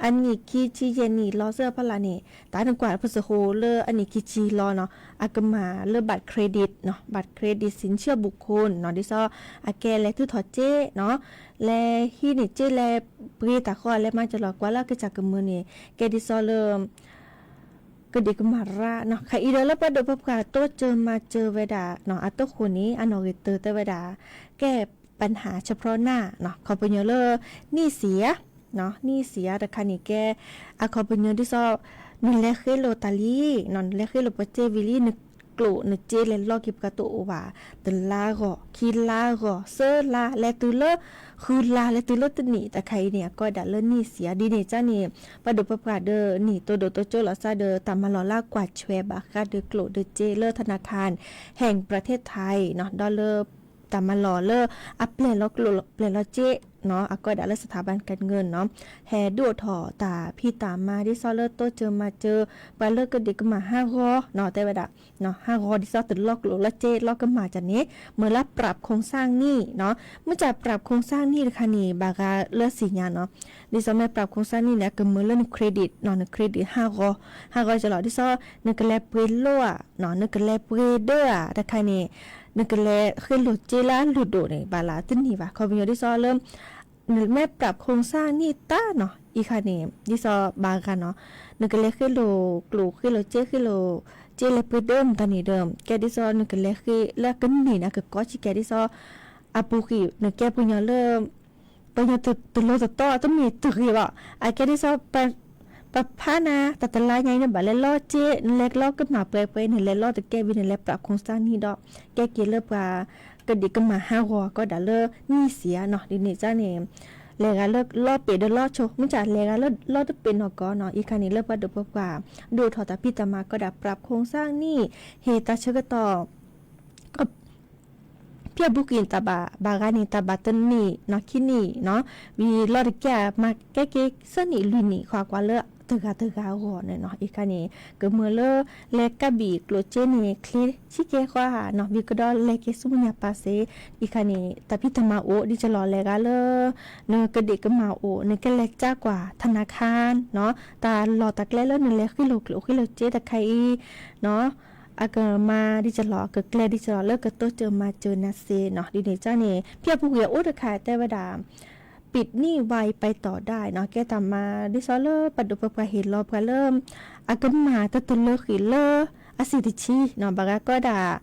အနံၣ်ခံဆံယဲၢ်နံၣ်လီၤသၢဖးလၢ်န့ၣ် တၢ်နကွၢ်ပစိာ်ဃိလၢအနံၣ်ခံဆံလီၤနီၤ အကမၢ်လၢ บัตรเครดิต နီၤ บัตรเครดิต สินเชื่อบุคคล နီၤ ဒ်သိး အကဲလဲၤထုးထီၣ်စ့နီၤ လဲၤဟံးန့ၢ်စ့လဲၤပှ့ၤတၢ်ဃီ လဲၤမၤစၢၤလီၤကွၢ်လၢအကစၢ်ကမုာ်န့ၣ် ကဲဒ်သိးလၢ ကဒ့ၣ်ကမၢ်ရၣ်နီၤ ခါအံၤဒီးလၢပှၤဒိၣ်ပှၤပှၢ်တိစၢၤမၤစၢၤဝဲဒၣ်နီၤ အတိခိၣ်န့ၣ် အနီၣ်ဂံၢ်တၢတဲဝဲဒၣ် ကဲ ปัญหาเฉพาะหน้าနီၤ ခီပညီလၢ หนี้เสียနီၤ หนี้เสียတခါန့ၣ်ကဲ အခီပညီဒ်သိး နလဲၤဃ့လိာ်တၢ်လံနီၤ နလဲၤဃ့လိာ်ပှၤစ့ဝံၤလံ နကျိၣ်နစ့လဲၤလီၤက့ၤပှၤတအိၣ်ဘၣ် တလါဂီၢ် ခံလါဂီၢ် သၢလါ လဲၤတုၤလၢ ဃုလါ လဲၤတုၤလၢတနံၣ် တခါအံၤန့ၣ် အကဲဝဲဒၣ်လၢ หนี้เสีย ဒ်န့ၣ်ကန့ၣ် ပှၤဒိၣ်ပှၤပှၢ်ဒီးနံၣ်တိၢ်ဒိၣ်တိၢ်ကၠိလီၤစၢ်ဒီး တၢ်မၤလီၤလၢကွၢ်ဆွဲးဘၣ်ဃးဒီးကျိၣ်ဒီးစ့လၢ ธนาคารแห่งประเทศไทยနီၤ ဒီးလၢ တၢ်မၤလီၤလၢ အပျဲၢ်လီၤကျိၣ်ပျဲၢ်လီၤစ့နီၤ အကဲဝဲဒၣ်လၢ สถาบันการเงินနီၤ ဟဲဒုးအိၣ်ထီၣ်တၢ်ဖံးတၢ်မၤဒ်သိးလၢတိစၢၤမၤစၢၤ ပှၤလၢကဒ့ၣ်ကမၢ်ဟးဂီၤနီၤ တဲဝဲဒၣ် ဟးဂီၤဒ်သိးတလီၤကျိၣ်လီၤစ့လီၤကမၢ်ကန့ၣ် မ့ၢ်လၢ ปรับโครงสร้างหนี้နီၤ မ့ၢ်စး ปรับโครงสร้างหนี้ တခါန့ၣ် ဘၣ်ဂၤလၢသ့ၣ်ညါနီၤ ဒ်သိးမ့ၢ် ปรับโครงสร้างหนี้ န့ၣ် အကမၢလၢန credit နီၤ န credit ဟးဂီၤ ဟးဂီၤကလီၤ ဒ်သိး နကလဲၤပှ့ၤလိၣ်ဧါနီၤ နကလဲၤပှ့ၤဒၢဧါ တခါန့ၣ် နကလဲၤဃ့လိာ်စ့လၢအလုၢ်ဒိၣ်န့ၣ် ဘၣ်လၢတန့ၢ်ဘၣ် ခီပညီဒ်သိးလၢ နမ့ၢ် ปรับโครงสร้างหนี้ တၢ်နီၤ အံၤခါန့ၣ် ဒ်သိးဘၣ်ဂၤနီၤ နကလဲၤဃ့လိာ်ကျိၣ်ဃ့လိာ်စ့ဃ့လိာ် စ့လဲၤပှ့ၤဒၢမတၤန့ၣ်ဒီး ကဲဒ်သိးနကလဲၤဃ့လၢကန့ၢ်န့ၣ် အကကီစ့ၢ်ကီးဒ်သိး အပူၤကွံာ် နကဲပှၤကညီလၢ ပှၤကညီတလိၤတတီ တမ့ၢ်တဂ့ၤဘၣ် အကဲဒ်သိး ပဖးနၤ တၢ်တလါညါအံၤ နဘၣ်လဲၤလီၤစ့ နလဲၤလီၤကမၢ်ပှဲၤပှဲၤ နလဲၤလီၤတကဲဘၣ် နလဲၤ ปรับโครงสร้างหนี้ ဒီး ကဲက့ၤလၢပှၤ ကဒ့ၣ်ကမၢ်ဟးဂီၤကီးဒၣ်လၢ หนี้เสียနီၤ ဒ်န့ၣ်ကန့ၣ် လဲၤဂၤလၢလီၤပ့ၤဒီးလီၤဆိ မ့ၢ်စး လဲၤဂၤလၢလီၤတပ့ၤနီၢ်ကီၢ်နီၤ အံၤခါန့ၣ် လၢပှၤဒိၣ်ပှၤပှၢ် ဒုးအိၣ်ထီၣ်တၢ်ဖံးတၢ်မၤကီးဒၣ် ปรับโครงสร้างหนี้ ဟ့ၣ်တၢ်ဆၢကတီၢ် ဖဲအပူၤကွံာ်တၢ်ဘၣ် ဘၣ်ဂၤန့ၣ် တၢ်ဘၣ်တနံၣ်နီၤ ခံနံၣ်နီၤ ဝံၤလီၤတကဲ မၤကဲက့ၤသၢနံၣ်လွံၢ်နံၣ် ကွၢ်ကွၢ်လၢတဂၤတဂၤအဂီၢ်န့ၣ်နီၤ အံၤခါန့ၣ် ကမၢလၢ လဲၤကးဘံၣ်ကျိၣ်စ့န့ၣ် ချ့ဆံကဲဃီဧါနီၤ ဝံၤကဒီးလဲၤက့ၤဆူမဲာ်ညါပၤစ့ အံၤခါန့ၣ် တၢ်ဖံးတၢ်မၤအိၣ် ဒ်ကလီၤလဲၤဂၤလၢ နကဒ့ၣ်ကမၢ်အိၣ် နကလဲၤကၢ်ကွၢ် ธนาคารနီၤ တၢ်လီၢ်တၢ်ကျဲလၢနလဲၤဃ့လိာ်ကျိၣ်ဃ့လိာ်စ့တခါအံၤနီၤ အကမၤဒ်ကလီၤ ကကျဲဒ်ကလီၤလၢကတိစၢၤမၤစၢၤနၤစ့နီၤ ဒ်န့ၣ်ကန့ၣ် ဖဲအပူၤကွံာ်အိၣ်တခါတဲဝဲဒၣ် ปิดหนี้ไวไปต่อได้နီၤ ကဲတၢ်မၤဒ်သိးလၢပှၤဒိၣ်ပှၤပှၢ်ဟ့ၣ်လီၤပှၤလၢ အကမၤတတလၢဃံာ်လၢ အစံၣ်တဆံနီၤ ဘၣ်ဂၤကီဒၣ်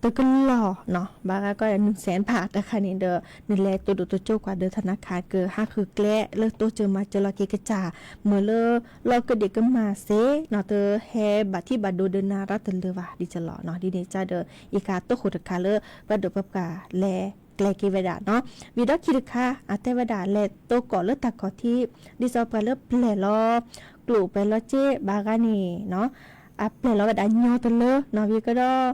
တကလီၢ်နီၤ ဘၣ်ဂၤကီဒၣ်နုၢ်စဲးဘၣ်တခါန့ၣ်ဒီး နလဲၤတိၢ်ဒိၣ်တိၢ်ကၠိကွၢ်ဒီး ธนาคาร ကဟးဃုကျဲလၢတိစၢၤမၤစၢၤလီၤက့ၤကစၢ် မ့ၢ်လၢလီၢ်ကဒံးကမၣ်စ့နီၤ တဟဲဘၣ်ထံၣ်ဘၣ်ဒိဒီးနၤရၣ်တလၢာ်ဘၣ်ဒ်ကလီၤနီၤ ဒ်န့ၣ်ကဒီး ယကတိၢ်ဃိာ်တခါလၢ ပှၤဒိၣ်ပှၤပှၢ်လဲၤကျဲက့ၤဝဲဒၣ်နီၤ ဝံၤဒီးခံတခါ အတဲဝဲဒၣ်လဲၤတိၢ်ကီၢ်လၢတၢ်ခီၣ်ထံး ဒ်သိးပှၤလၢပျဲၢ်လီၤ ကျိၣ်ပျဲၢ်လီၤစ့ဘၣ်ဂၤန့ၣ်နီၤ အပျဲၢ်လီၤဝဲဒၣ်ညီတလၢနီၤ ဝံၤကဒီး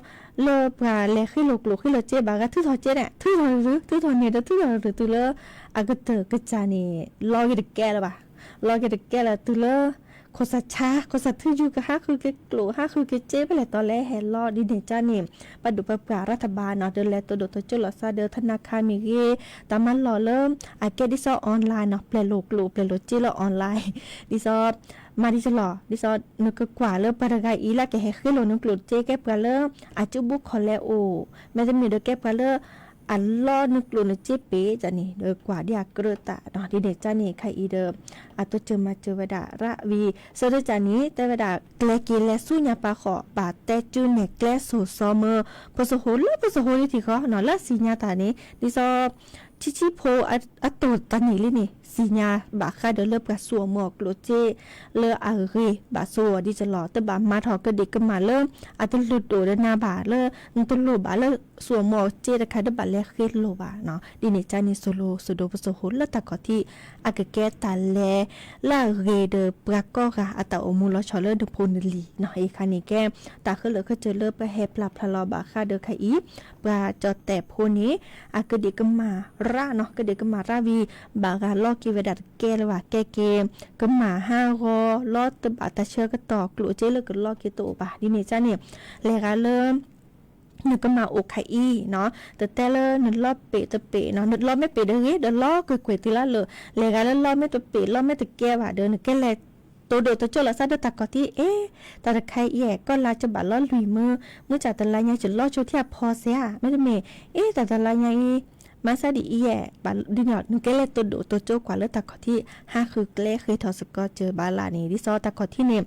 လၢပှၤလဲၤဃ့လိာ်ကျိၣ်ဃ့လိာ်စ့ဘၣ်ဂၤထုးထီၣ်စ့န့ၣ် ထုးထီၣ်ရု ထုးထီၣ်န့ၢ်ဒီးထုးထီၣ်ရုတုၤလၢ အကတၢၢ်ကစၢ်န့ၣ် လီၤက့ၤတကဲလၢၤဘၣ် လီၤက့ၤတကဲလၢၤတုၤလၢ ခိၣ်စၢ်ဆါ ခိၣ်စၢ်ထုယူကဟးဃုက့ၤကျိၣ် ဟးဃုက့ၤစ့ဖဲလဲၣ်တီလဲၣ်ဟဲလီၤ ဒ်န့ၣ်ကန့ၣ် ပှၤဒိၣ်ပှၤပှၢ်ရၣ်တဘါနီၤ ဒီးလဲၤတိၢ်ဒိၣ်တိၢ်ကၠိလီၤသးဒီး ธนาคาร မ့ၢ်ဂ့ၤ တၢ်မၤလီၢ်လၢ အကဲဒ်သိး online နီၤ ပျဲၢ်လိာ်ကျိၣ်ပျဲၢ်လိာ်စ့လၢ online ဒ်သိး မၤဒ်ကလီၤ ဒ်သိး နကကွၢ်လၢပှၤတဂၤအံၤလၢကဟဲဃ့လိာ်နကျိၣ်စ့ ကဲပှၤလၢ အကၠိဘိခီၣ်လဲအိၣ် မ့တမ့ၢ်ဒီးကဲပှၤလၢ အလီနကျိၣ်နစ့ပ့ၤန့ၣ် ဒီးကွၢ်ဒ်အကြၢးတၢ်နီၤ ဒ်န့ၣ်ကန့ၣ် ခဲအံၤဒီး အတိစၢၤမၤစၢၤဝဲဒၣ်ရၣ်ဝံၤ ဆၢကတီၢ်န့ၣ် တဲဝဲဒၣ် ကျဲက့ၤလဲၤဆူညါပာ်ဃီၣ် ဘၣ်တဲကၠုနဲၣ်ကျဲစိာ်စီမၢ ဖိစဟိလၢဖိစဟိလံထံဃီနီၤ လၢအစံၣ်ညါတၢ်န့ၣ် ဒ်သိး ဆံဆံဖိအတိၢ်တၢ်န့ၣ်လံန့ၣ် စံၣ်ညါဘၣ်ဃးဒီးလၢပှၤစိာ်မၢအီၤကျိၣ်စ့ လၢအဂ့ၤဘၣ်စိာ်အီၤဒ်ကလီၤ တဘၣ်မၤထီၣ်ကဒံးကမၣ်လၢ အတလိၣ်ဒိၣ်ဒီးနၤဘၣ်လၢ နတလိၣ်ဘၣ်လၢစိာ်မၢအီၤစ့တခါ တဘၣ်လဲၤဃ့လိာ်ဘၣ်နီၤ ဒ်န့ၣ်ကန့ၣ် စိၤလိၤစိၤဒိၤဖိစဟိလၢတၢ်ခီၣ်ထံး အကကဲတၢ်လဲၤ လၢအဂ့ၤဒီးပှၤကိးဂၤအတၢ်အိၣ်မူလီၤဆီလၢနဖိနလံၤနီၤ အံၤခါန့ၣ်ကဲ တၢ်ဃၢလၢာ်ဃၢဆၢလၢပဟဲပျၢ်ဖျါလီၤဘၣ်ဃးဒီးခဲအံၤ ပှၤကၠီၣ်တဲၣ်ဖိန့ၣ် အကဒံးကမၣ်ရၣ်နီၤ ကဒံးကမၣ်ရၣ်ဝံၤ ဘၣ်ဂၤလီက့ၤဝဲဒၣ်တကဲလၢၤဘၣ် ကဲက့ၤ ကမၣ်ဟးဂီၤလီၤ တဘၣ်တၢ်ဆၢကတီၢ် ကျိၣ်စ့လၢကလီက့ၤတအိၣ်ဘၣ် ဒ်န့ၣ်ကန့ၣ် လဲၤဂၤလၢ နကမၣ်အိၣ်ခဲအံၤနီၤ တတဲလၢနလီပ့ၤတပ့ၤနီၤ နလီမ့ၢ်ပ့ၤဒီးဂ့ၤ ဒီးလီကွ့ၢ်ကွ့ၢ်တုၤလၢလၢာ် လဲၤဂၤလၢလီမ့ၢ်တပ့ၤ လီမ့ၢ်တကဲဘၣ်ဒီး နကဲလဲၤတိၢ်ဒိၣ်တိၢ်ကၠိလီၤသးဒီးတၢ်ခီၣ်ထံး အ့ တၢ်တခါအံၤ ကီၢ်လါကဘၣ်လီလွံၢ်မၢ မုၢ်ဆါတလါညါ ယလီဆိထံအဖီစဲဧါ မ့တမ့ၢ် အ့ တၢ်တလါညါအံၤ မၤစၢ်ဒ်အံၤယဲၢ် ဒ်န့ၣ် နကဲလဲၤတိၢ်ဒိၣ်တိၢ်ကၠိကွၢ်လၢတၢ်ခီၣ်ထံး ဟးဃုကျဲဃ့ထီၣ်စကီစၢၤဘၣ်လၢ်န့ၣ် ဒ်သိးတၢ်ခီၣ်ထံးန့ၣ်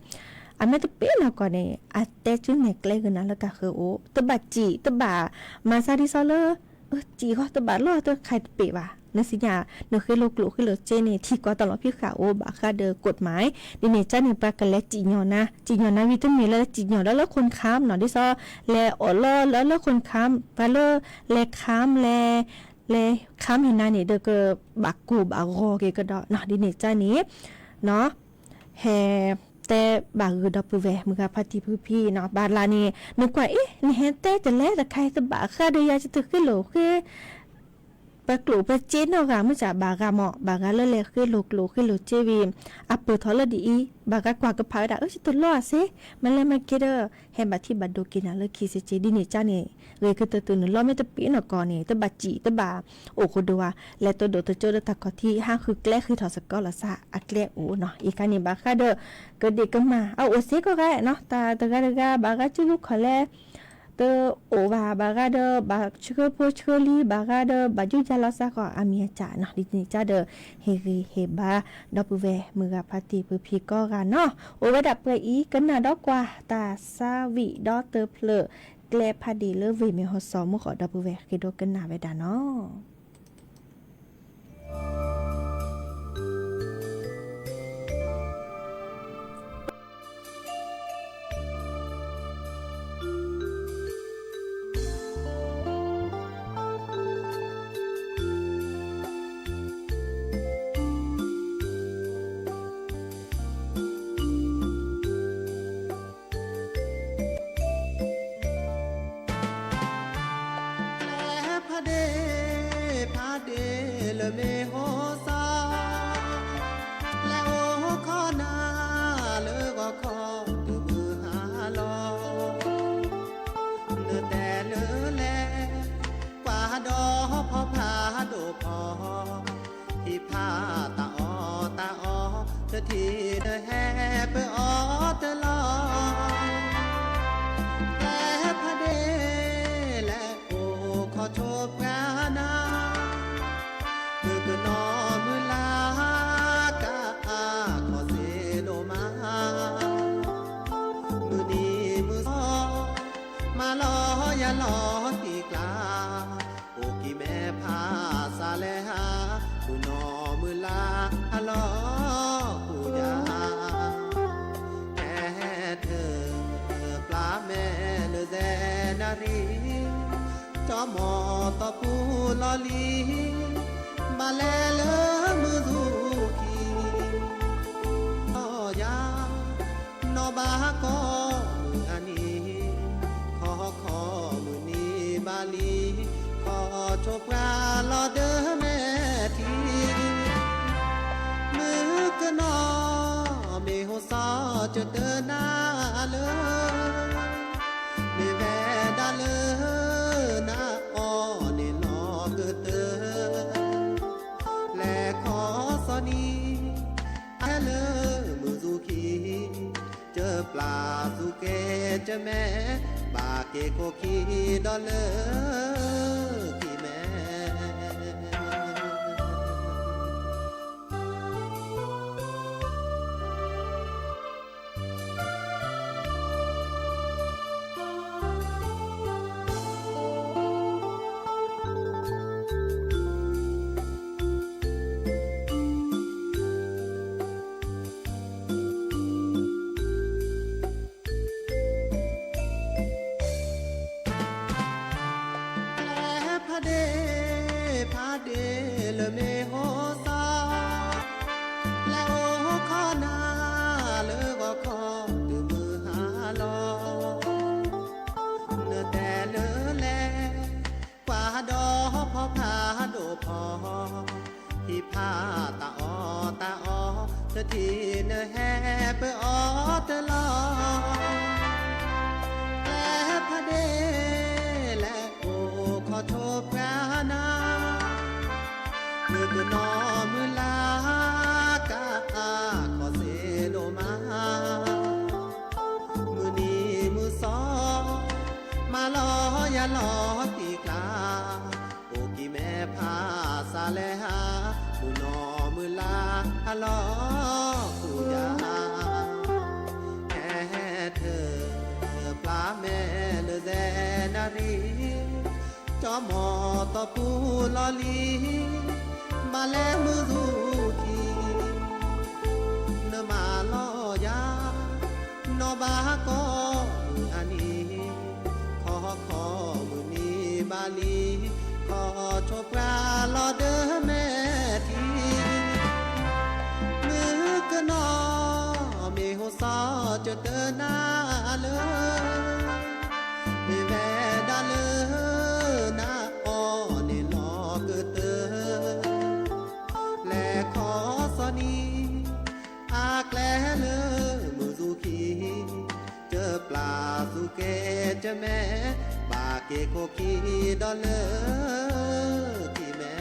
အမ့ၢ်တပ့ၤနီၢ်ကီၢ်န့ၣ် အတဲကၠုနဲၣ်ကျဲဂ့ၤနၤလၢကဃၢၤအိၣ် တဘၣ်စံၣ် တဘၣ်မၤစၢ်ဒ်သိးလၢ စံၣ်ဃီ တဘၣ်လီၢ်တခါတပ့ၤဘၣ် နစံၣ်ညါ နဃ့လိာ်ကျိၣ်ဃ့လိာ်စ့န့ၣ် ထံၣ်ကွၢ်တၢ်လီၤဖံးဃာ်အိၣ်ဘၣ်ဃးဒီး กฎหมาย ဒ်န့ၣ်ကန့ၣ် ပှၤကလဲၤစံၣ်ညီၣ်နၤ စံၣ်ညီၣ်နၤဝံၤတမ့ၢ်လၢစံၣ်ညီၣ်ဒီးလၢခိၣ်နခါနီၤ ဒ်သိး လဲၤအိးလီၤလၢလၢခိၣ်နခါ ပှၤလၢ လဲၤခါ လဲၤ လဲၤခါဟ့ၣ်နၤန့ၣ် ဒီးကဘၣ်ကိၢ်ဘၣ်ဂီၤက့ၤကဒီးနီၤ ဒ်န့ၣ်ကန့ၣ် နီၤ ဟဲတဲဘၣ်ဂ့ၤဒီပုၢ်ဝဲၢ်မုၢ်ဂၤဖါတံၢ်ဖုဖံနီၤ ဘၣ်လၢ်န့ၣ် နကွၢ်အ့ နဟဲတဲတလဲတခါအံၤ တဘၣ်ဃးဒီးယၤ ယတဃ့လိာ်ဃ့ ပကျိၣ်ပစ့နီတဂၤ မုၢ်ဆါဘၣ်ဂၤမး ဘၣ်ဂၤလၢလဲၤဃ့လိာ်ကျိၣ်ဃ့လိာ်စ့ဝံၤ အပၢၢ်ထီၣ်လၢဒ်အံၤ ဘၣ်ဂၤကွၢ်ကဖးဝဲဒၣ် အၢ ယတလီအစ့ မ့ၢ်လဲၤမၤက့ၤဒီး ဟဲဘၣ်ထံၣ်ဘၣ်ဒိက့ၤနၤလၢခံစ့စ့ ဒ်န့ၣ်ကန့ၣ် ဂ့ၤကတၢၢ်တုၤနလီမ့ၢ်တပ့ၤနီၢ်ကီၢ်န့ၣ် တဘၣ်စံၣ်တဘၣ်အိၣ်ဃိဒိၣ်ဝဲ လဲၤတိၢ်ဒိၣ်တိၢ်ကၠိဒီးတၢ်ခီၣ်ထံး ဟးဃုကျဲဃ့ထီၣ်စကီလီၤသးအကျဲအိၣ်နီၤ အံၤခါန့ၣ် ဘၣ်ဃးဒီး ကဒံးကမၣ် အအိၣ်စ့ၢ်ကီးဂၤနီၤ တၢ်တဂၤတဂၤ ဘၣ်ဂၤကၠိဘိခီၣ်လဲ တအိၣ်ဘၣ် ဘၣ်ဂၤဒီး ဘၣ်ဆှၢဖိဆှၢလံ ဘၣ်ဂၤဒီး ဘၣ်ယူးယၤလီၤသးဃီ အမံၤအစၢ်နီၤ ဒ်န့ၣ်ကဒီး ဟ့ၣ်ဂံၢ်ဟ့ၣ်ဘါ ဒီပုၢ်ဝဲၢ်မုၢ်ဂၤဖါတံၢ်ဖုဖံကိးဂၤနီၤ အိၣ်ဝဲဒၣ်ပှဲၤအံၤ ကနၣ်ဒီကွၢ် တၢ်ဆါဝံၤဒီတဖျၢၣ် ကျဲဖးဒံးလၢ ဝ့ၢ်မ့ၢ်ဟီၣ်စီၤ မုၢ်ဃီ ဒီပုၢ်ဝဲၢ်ဃ့ဒိကနၣ်ဝဲဒၣ်နီၤ. လီၤတံၢ်ကျါ, အိၣ်ကံၤမဲဖးစးလဲဟး, မုၢ်နီၢ်မုၢ်လါအလီၢ်ပူၤယၤ, ဟဲထၢၣ်ပျၢ်မဲလၢၢ်စဲနၣ်ရံၣ်, ကၠီမီၤသီပူၤလီၤလံ, ဘၣ်လဲၤလၢမုၢ်သူၣ်ခံ အီယၤ, နီၢ်ဘၣ်ကီၢ်မုၢ်အနံၤ, ခီခီမုၢ်နံၤဘၣ်လံ, ခီဆိပှၤလီၤဒၢမဲာ်ထံ, မုၢ်ကနီၤမ့ၢ်ဟိၣ်စီၤကတၢၢ်နၤလၢ မ့ၢ်ဝဲဒၣ်လၢနအီၣ်န့ၣ်လီၤကတၢၢ်, လဲၤခီစီၤနံၤ ဟဲလၢမုၢ်သူၣ်ခံ, ကပျၢ်သူၣ်ကဲကမဲ, ဘၣ်က့ၤခိၣ်ခံဒီးလၢခံမဲ လဲၤဖးဒ့ၣ်ဖးဒ့ၣ်လၢမ့ၢ်ဟိၣ်စီၤ, လဲၤအိၣ်ခီနၤလၢဂီၤခီတုၤမုၢ်ဟါလီၤ, နတဲလၢလဲၤ ကွၢ်ဒီးဖီဖးဒိၣ်ဖီ, ဟံၣ်ဖးတၢ်အီၣ်တၢ်အီ, တထံၣ်နဟဲပၢအီၤတလီၤ, လဲၤဖးဒ့ၣ်လဲၤအိၣ်ခီဆိပှၤနၤ, မုၢ်ကနီၤမုၢ်လါကအခီၣ်စ့ဒိၣ်မး မုၢ်နံၤမုၢ်စီၤ မၤလီၤယၤလီၤတံၢ်ကျါ, အိၣ်ကံၤမဲဖးစးလဲဟး, မုၢ်နီၢ်မုၢ်လါအလီၢ်ပူၤယၤ, ဟဲထၢၣ်ပျၢ်မဲလၢၢ်စဲနၣ်ရံၣ်, ကၠီမီၤသီပူၤလီၤလံ, ဘၣ်လဲၤမုၢ်သူၣ်ခံ နမၤလီၤယၤ, နီၢ်ဘၣ်ကီၢ်မုၢ်အနံၤ, ခီခီမုၢ်နံၤဘၣ်လံ, ခီဆိပှၤလီၤဒၢမဲာ်ထံ, မုၢ်ကနီၤမ့ၢ်ဟိၣ်စီၤကတၢၢ်နၤလၢ မ့ၢ်ဝဲဒၣ်လၢနအီၣ်န့ၣ်လီၤကတၢၢ်, လဲၤခီစီၤနံၤ အကျဲလၢမုၢ်သူၣ်ခံ, ကပျၢ်သူၣ်ကဲကမဲ, ဘၣ်က့ၤခိၣ်ခံဒီးလၢခံမဲ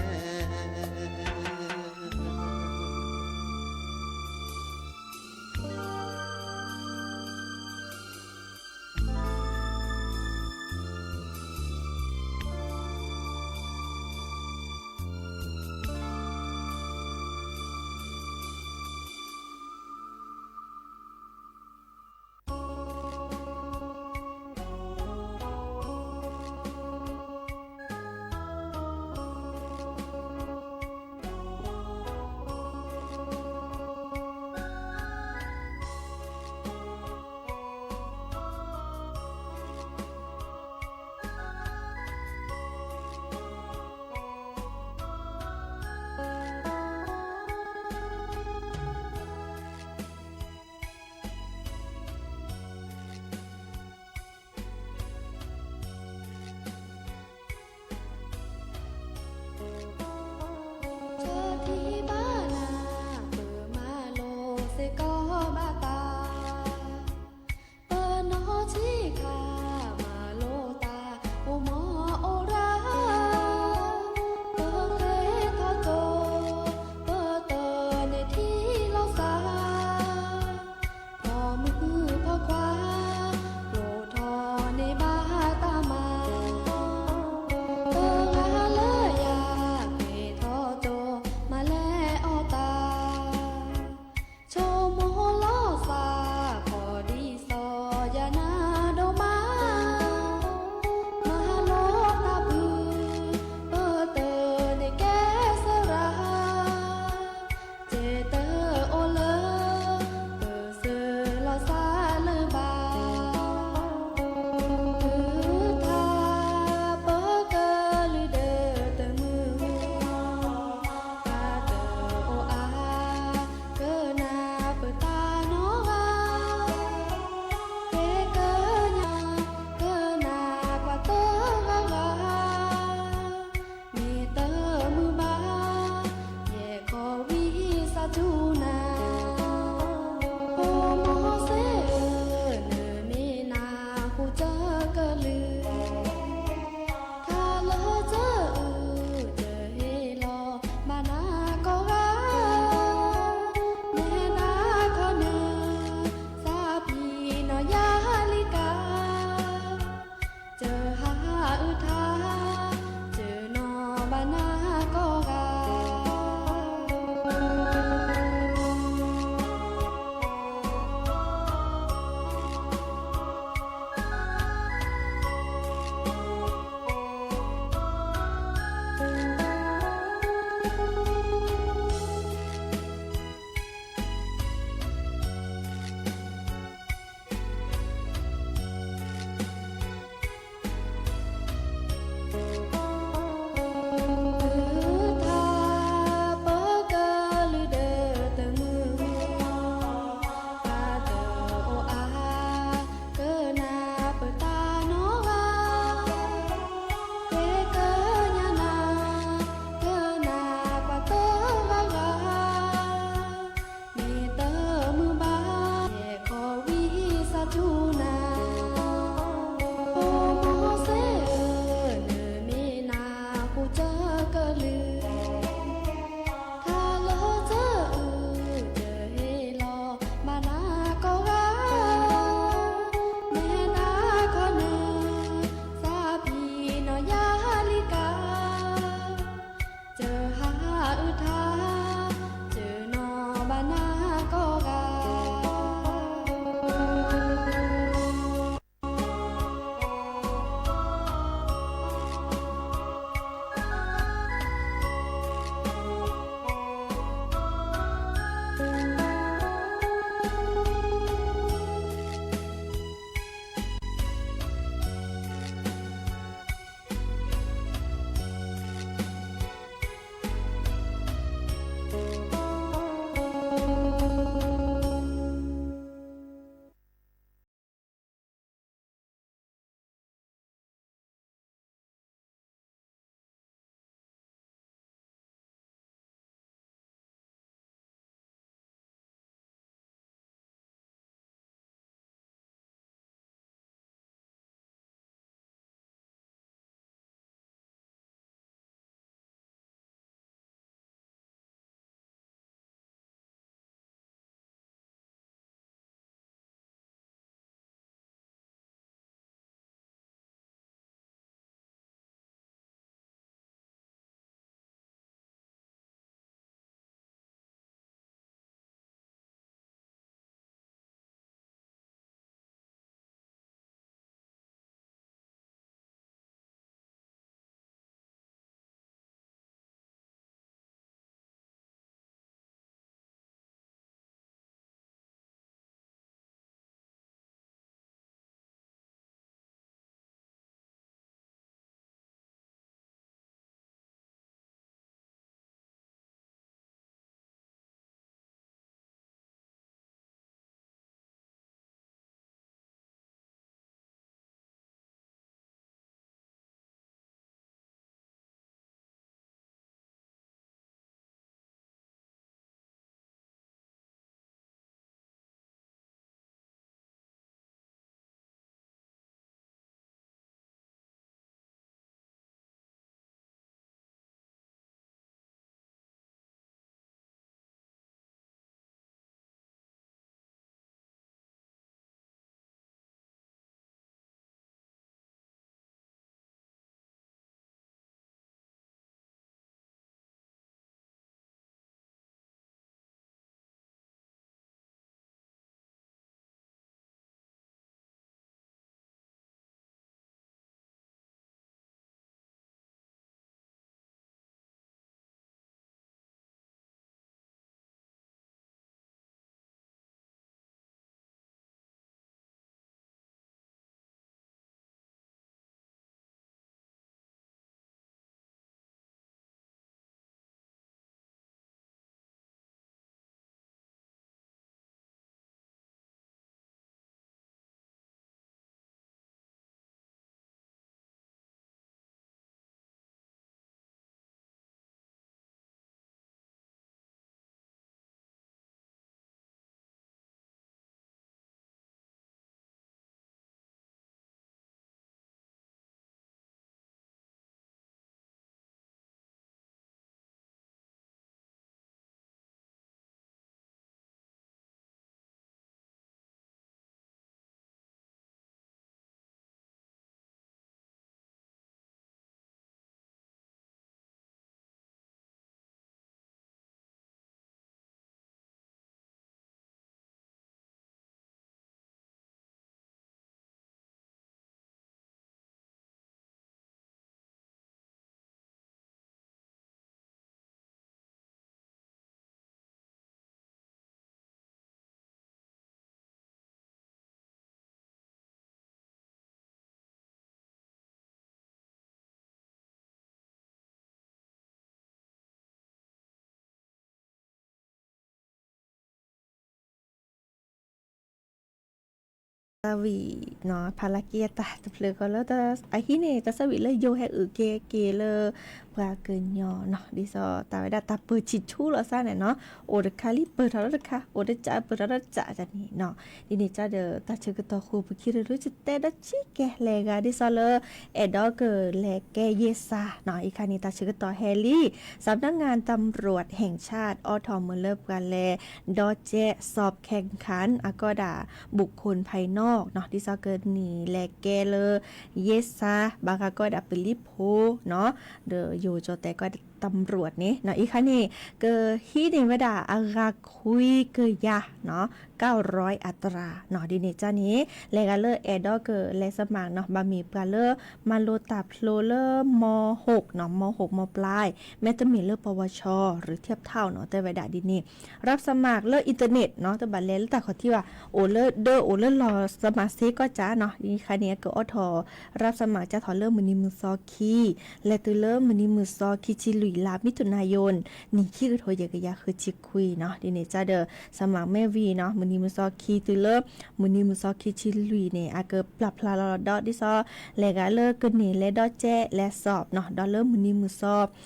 တၢ်သးဝံၣ်နီၤ ဖးလၢက့ၤအတၢ်တဖျၢၣ်ဃီလၢ အဟံးန့ၢ်တၢ်သးဝံၣ်လၢယိၤဟဲအုၣ်က့ၤက့ၤလၢ ပှၤကညီနီၤ ဒ်သိးတၢ်ဝဲဒၣ်တၢ်ပၢဆံၣ်ထူလီၤသးန့ၣ်နီၤ အိၣ်တခါလံပၢၢ်ထီၣ်ဒီးတခါ အိၣ်တကးပၢၢ်ထီၣ်ဒီးတကးန့ၣ်နီၤ ဒ်န့ၣ်ကဒီး တၢ်ဆၢကတီၢ်ဃိာ်ပခံရူၤရူၤ ယတဲဒီးဆံးကဲ လဲၤဂၤဒ်သိးလၢ အဲၣ်ဒိးကလဲၤကဲယ့ၢ်ဆါနီၤ အံၤခါန့ၣ် တၢ်ဆၢကတီၢ်ဟဲလံ สำนักงานตำรวจแห่งชาติ အိးထီၣ်မုာ်လၢပှၤလဲၤဒီးကဲ สอบแข่งขัน အကီဒၣ် บุคคลภายนอก နီၤ ဒ်သိးကန့ၢ်လဲၤကဲလၢ ယ့ၢ်ဆါ ဘၣ်ဃးကီဒၣ်ပလံၤဖိနီၤ ဒီးယိၤကၠီၣ်တဲာ်ကီဒၣ် ตำรวจ န့ၣ်နီၤ အံၤခါန့ၣ် ကဟံးန့ၢ်ဝဲဒၣ်အဂၤခွံကယၤနီၤ เก้าร้อยอัตราနီၤ ဒ်န့ၣ်ကန့ၣ် လဲၤဂၤလၢအဲၣ်ဒိးကလဲၤ สมัคร နီၤ ဘၣ်မ့ၢ်ပှၤလၢ မၤလိတၢ်ဖျိလၢ ม.หก နီၤ ม.หก ม.ปลาย မ့တမ့ၢ်လၢ ปวช หรือเทียบเท่า နီၤ တဲဝဲဒၣ်ဒ်န့ၣ် รับสมัคร လၢ internet နီၤ တဘၣ်လဲၤလၢတၢ်ခီၣ်ထံးဘၣ် အိၣ်လၢဒၢအိၣ်လၢလီၢ် สมัคร စ့ၢ်ကီးကၢ်နီၤ အံၤခါန့ၣ် အကအိးထီၣ် รับสมัคร ကၢ်ထီၣ်လၢမုၢ်နံၤမုၢ်သီခံ လဲၤတုၤလၢမုၢ်နံၤမုၢ်သီခံဆံလွံၢ် လါ มิถุนายน နံၣ်ခံကထိယဲၢ်ကယၤဃုဆံခွံနီၤ ဒ်န့ၣ်ကဒီး สมัคร မ့ၢ်ဝံၤနီၤ မုၢ်နံၤမုၢ်သီခံတုၤလၢ မုၢ်နံၤမုၢ်သီခံဆံလွံၢ်န့ၣ် အကပျၢ်ဖျါလီၤဒီး ဒ်သိး လဲၤဂၤလၢကန့ၢ်လဲၤဒီးကဲလဲၤ สอบ နီၤ ဒီးလၢမုၢ်နံၤမုၢ်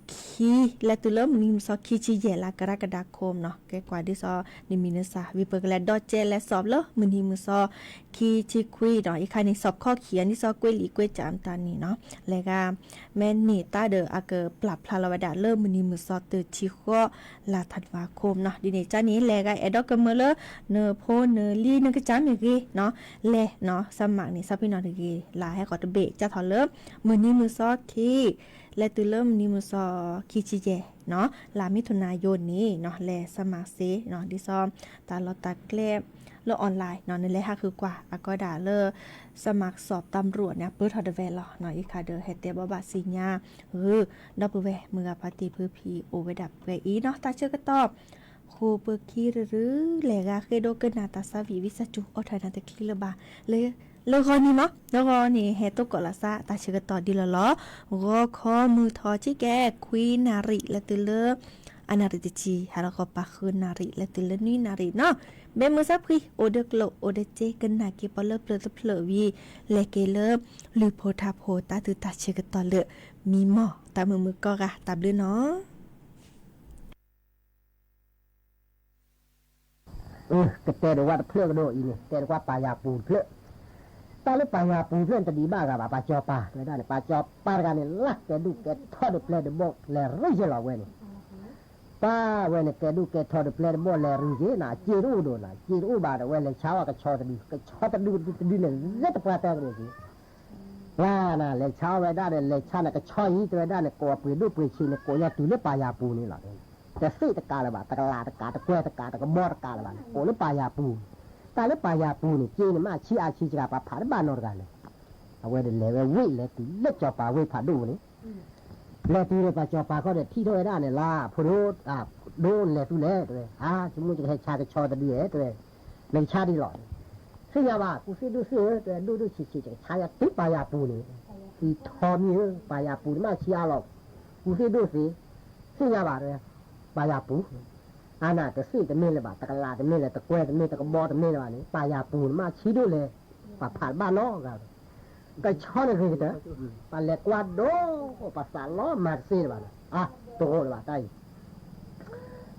သီ ခံ လဲၤတုၤလၢမုၢ်နံၤမုၢ်သီခံဆံယဲၢ် လါ กรกฎาคม နီၤ ကဲကွၢ်ဒ်သိး နမံၤနသၣ် ဝံၤပကလဲၤဒီးကဲလဲၤ สอบ လၢ မုၢ်နံၤမုၢ်သီ ခံဆံခွံနီၤ အံၤခါန့ၣ် สอบ ข้อเขียน ဒ်သိးကွဲးလံာ်ကွဲးကၠၢ်မတၤန့ၣ်နီၤ လဲၤဂၤ မ့ၢ်န့ၢ်တၢ်ဒီးအကပျၢ်ဖျါလီၤဝဲဒၣ်လၢမုၢ်နံၤမုၢ်သီတဆံဃိး လါ ธันวาคม နီၤ ဒ်န့ၣ်ကန့ၣ် လဲၤဂၤအဲၣ်ဒိးကမၢလၢ နဖိနလံၤနကစၢ်မ့ၢ်ဂ့ၤနီၤ လဲၤနီၤ สมัคร န့ၣ် ဆီဖံနီၤတဂ့ၤ လါဟဲဃီၤတဘ့ၣ် ကၢ်ထီၣ်လၢ မုၢ်နံၤမုၢ်သီခံ လဲၤတုၤလၢမုၢ်နံၤမုၢ်သီခံဆံယဲၢ်နီၤ လါ มิถุนายน န့ၣ်နီၤ လဲၤ สมัคร စ့ၢ်နီၤ ဒ်သိး တၢ်လီၢ်တၢ်ကျဲ လၢ online နီၤ နလဲၤဟးဃုကွၢ် အကီဒၣ်လၢ สมัคร สอบ ตำรวจ န့ၣ် အပၢၢ်ထီၣ်တဝဲလီၤနီၤ အံၤခါဒီး ဟဲတဲဘၣ်ဘၣ်စံညါ ဂုၢ် ဒီပုၢ်ဝဲၢ်မုၢ်ဂၤဖါတံၢ်ဖုဖံ အိၣ်ဝဲဒၣ်ပှဲၤအံၤနီၤ တၢ်ဆၢကတီၢ် ဃိာ်ပခံရူၤရူၤ လဲၤဂၤဃ့ဒိကနၣ်တၢ်သးဝံၣ်ဝံသးစူၤ အိးထီၣ်နၤတချံလၢၤဘၣ် လၢဂီၤန့ၣ်မး လၢဂီၤန့ၣ် ဟဲတိၢ်ကီးလီၤသး တၢ်ဆၢကတီၢ်ဒ်လီၤလီၤ ဂီၤခီမုၢ်ထီၣ်ဆံကဲ ခွံနၣ်ရံၣ် လဲၤတုၤလၢ အနၣ်ရံၣ်တဆံ ဟါလီၤခီပၤဃုနၣ်ရံၣ် လဲၤတုၤလၢနွံနၣ်ရံၣ်နီၤ မ့ၢ်မုၢ်ဆါဖှံ အိၣ်ဒီးကျိၣ် အိၣ်ဒီးစ့ ကနၣ်က့ၤပှၤလၢပျၢၤတဖျၢၣ်ဝံၤ လဲၤက့ၤလၢ လုၢ်ဖိထါဖိ တၢ်သုတၢ်ဆၢကတီၢ်လၢ မံမီၢ် တၢ်မုာ်မုာ်ကိးဂၤ တၢ်ဘျုးနီၤ ကတဲဒိးဝဲတဖျၢၣ်ကဒီးအံၤန့ၣ် တဲဒိးကွၢ်ပၢ်ယၢ်ပူၤတဖျၢၣ်, တၢ်လၢပၢ်ယၢ်ပူၤတဖျၢၣ်န့ၣ် တဒံးဘၣ်ဂၤဘၣ် ပၢ်စီၤပၤ တဲဝဲဒၣ်န့ၣ် ပၢ်စီၤပၤတဂၤန့ၣ် လၢကဲဒိၣ်ကဲထီဒီးပျဲၢ်ဒီးဘီၣ် လဲၤရူၢ်ယဲလီၤဝဲန့ၣ်, ပၢ်ဝဲန့ၣ် ကဲဒိၣ်ကဲထီဒီးပျဲၢ်ဒီးဘီၣ် လဲၤရူၢ်ယဲနီၤ အစ့တအိၣ်ဒီးနီၤ အစ့တအိၣ်ဘၣ်ဒီး ဝဲလဲၤဆါအီၣ်ကဆီတဒု ကဆီတဒုတဒုန့ၣ် လၢတပှၢ်တၢၢ်ကဒီးက့ၤ ပှၤနၤ လဲၤဆါဝဲဒၣ်ဒီး လဲၤဆါန့ၣ် ကဆီအံၤ တဲဝဲဒၣ်န့ၣ် ကိးပှ့ၤဒိၣ်ပှ့ၤဆံးန့ၣ် ကိးယီၤတုၤလၢပၢ်ယၢ်ပူၤန့ၣ်လီၤ. တသ့ၣ်တကးလၢၤဘၣ် တကလးတကး တကွဲၢ်တကး တကဘီတကးလၢၤဘၣ်န့ၣ် ကိးလၢပၢ်ယၢ်ပူၤန့ၣ်, တၢ်လၢပၢ်ယၢ်ပူၤန့ၣ် စ့န့ၣ် မ့ၢ်ဆံးအါဆံးစှၤ ပှၤဖးတဘၣ်နီတဂၤလဲၣ်. အဝဲဒၣ်လဲၤဝဲဝ့ၢ်လဲၤတုၤလၢစီၤပၤဝ့ၢ်ဖးဒိၣ်န့ၣ် လဲၤတုၤဒီးပၢ်စီၤပၤခီဒီး ထံၣ်ထီၣ်ဝဲဒၣ်န့ၣ်လၢ ဖိဒိၣ်, ဒိၣ်လဲၤသူလဲၣ် တဲဝဲ, အါ ဆိကမိၣ်ယကဟဲဆါကဆီတဒုဧဲ တဲဝဲ, နကဆါဒ်လဲၣ်, သ့ၣ်ညါဘၣ် ကူသ့ၣ်ဒိၣ်သ့ၣ်ဧၢ တဲဝဲ ဒိၣ်ဒိၣ်ဆံးဆံး ယကဆါယၤတုၤပၢ်ယၢ်ပူၤန့ၣ်, သံထီမံၤဧၢ ပၢ်ယၢ်ပူၤန့ၣ်မ့ၢ်ဆံးအါလီၤ, ကူသ့ၣ်ဒိၣ်သ့ၣ်, သ့ၣ်ညါဘၣ် တဲဝဲ, ပၢ်ယၢ်ပူၤ, အါနၤ တသ့ၣ်တမ့ၢ်လၢၤဘၣ် တကလးတမ့ၢ်လၢၤ တကွဲၢ်တမ့ၢ် တကဘီတမ့ၢ်လၢၤဘၣ်န့ၣ် ပၢ်ယၢ်ပူၤန့ၣ်မ့ၢ်ဆံးဒိၣ်လဲၣ်, ပှၤဖးတဘၣ်နီတဂၤ ကဆီန့ၣ်ဂ့ၤကတၢၢ်, ပှၤလဲၤကွၢ်ဒိၣ် ပှၤသးလီမၤတသ့လၢၤဘၣ်န့ၣ်, အါ တဂိၢ်လၢၤဘၣ်တၢ်အံၤ,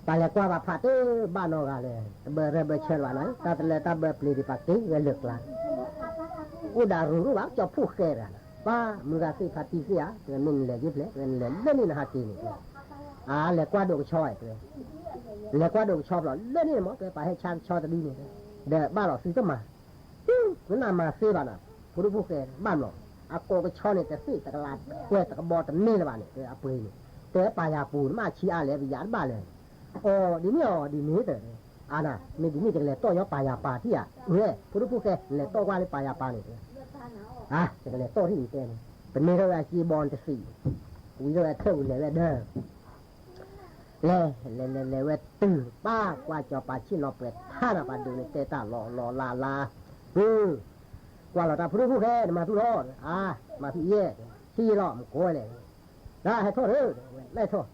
ပှၤလဲၤကွၢ်ပှၤဖးတဘၣ်နီတဂၤလဲၣ်, တဘၢရဲၣ်ဘၢဆၢလၢၤဘၣ်န့ၣ် တၢ်တလၢတၢ်ဘၢပျ့ၤဒံးပှၤက့ၤဝဲလၢာ်ကျါ, အိၣ်ဒၣ်ရူၤရူၤဘၣ် ကၠီဖှိၣ်ဃဲတဂၤ, ပၢ်မုၢ်ဂၤသ့ၣ်ဖါတံၢ်သ့ၣ်ဧါ, တဲဝဲမ့ၢ်နလဲၤယ့ၢ်ဖျဲၣ် တဲဝဲနလဲၤလၢန့ၣ်နဟးက့ၤန့ၣ်, အါ လဲၤကွၢ်ဒိၣ်ကဆီဧါ တဲဝဲ, လဲၤကွၢ်ဒိၣ်ကဆီဖျိးလၢန့ၣ်မ့ၢ် တဲဝဲပှၤဟဲဆါကဆီတဒုန့ၣ်, ဒီးဘၣ်လီၤသုတမၤ နနၢ်မၤသ့ဘၣ်နၤ, ဖိဒိၣ်ဖိၣ်ဃဲဘၣ်မး, အကိးကဆီန့ၣ် တသ့ၣ်တကလးတကွဲၢ်တကဘီတမ့ၢ်လၢၤဘၣ်န့ၣ် တဲအပှ့ၤန့ၣ်, တဲပၢ်ယၢ်ပူၤန့ၣ်မ့ၢ်ဆံးအါလဲၣ် ပယၤတဘၣ်လဲၣ်, အီၤဒ်န့ၣ်အီၤဒ်န့ၣ်တဲ, အါနၤ မ့ၢ်ဒ်န့ၣ် ယကလဲၤတီၢ်ညီပၢ်ယၢ်ပၢ်ထံၣ်ဧါ, ဝဲ ဖိဒိၣ်ဖိၣ်ဃဲ လဲၤတီၢ်ကွၢ်လၢပၢ်ယၢ်ပၢ်န့ၣ်, အါ ယကလဲၤတီၢ်ထံၣ်န့ၣ်တဲန့ၣ်, ပမ့ၢ်ထီၣ်ဝဲအစ့ဘီန့ၣ်တသံး, ဝံၤထီၣ်ဝဲအထၢၣ်ဝံၤလဲၤဝဲဒၢ လဲၤ လဲၤလဲၤလဲၤဝဲတုၤ ပၢ်ကွၢ်စီၤပၤဆ့ၣ်နီၤပှဲၤထါနၤ ပှၤဒိးန့ၣ်တဲတၢ်လီၤလီၤလါလါ, အၢ ကွၢ်လီၤတၢ်ဖိဒိၣ်ဖိၣ်ဃဲ နမၤသူၣ်လီၤ, အါ မၤသူၣ်ယဲၢ်, ဆံးယဲၢ်လီၤ မကိးဝဲလဲၣ်, ဒၣ်ဟဲထီၣ်ဒီး ဝဲလဲၤထီၣ်,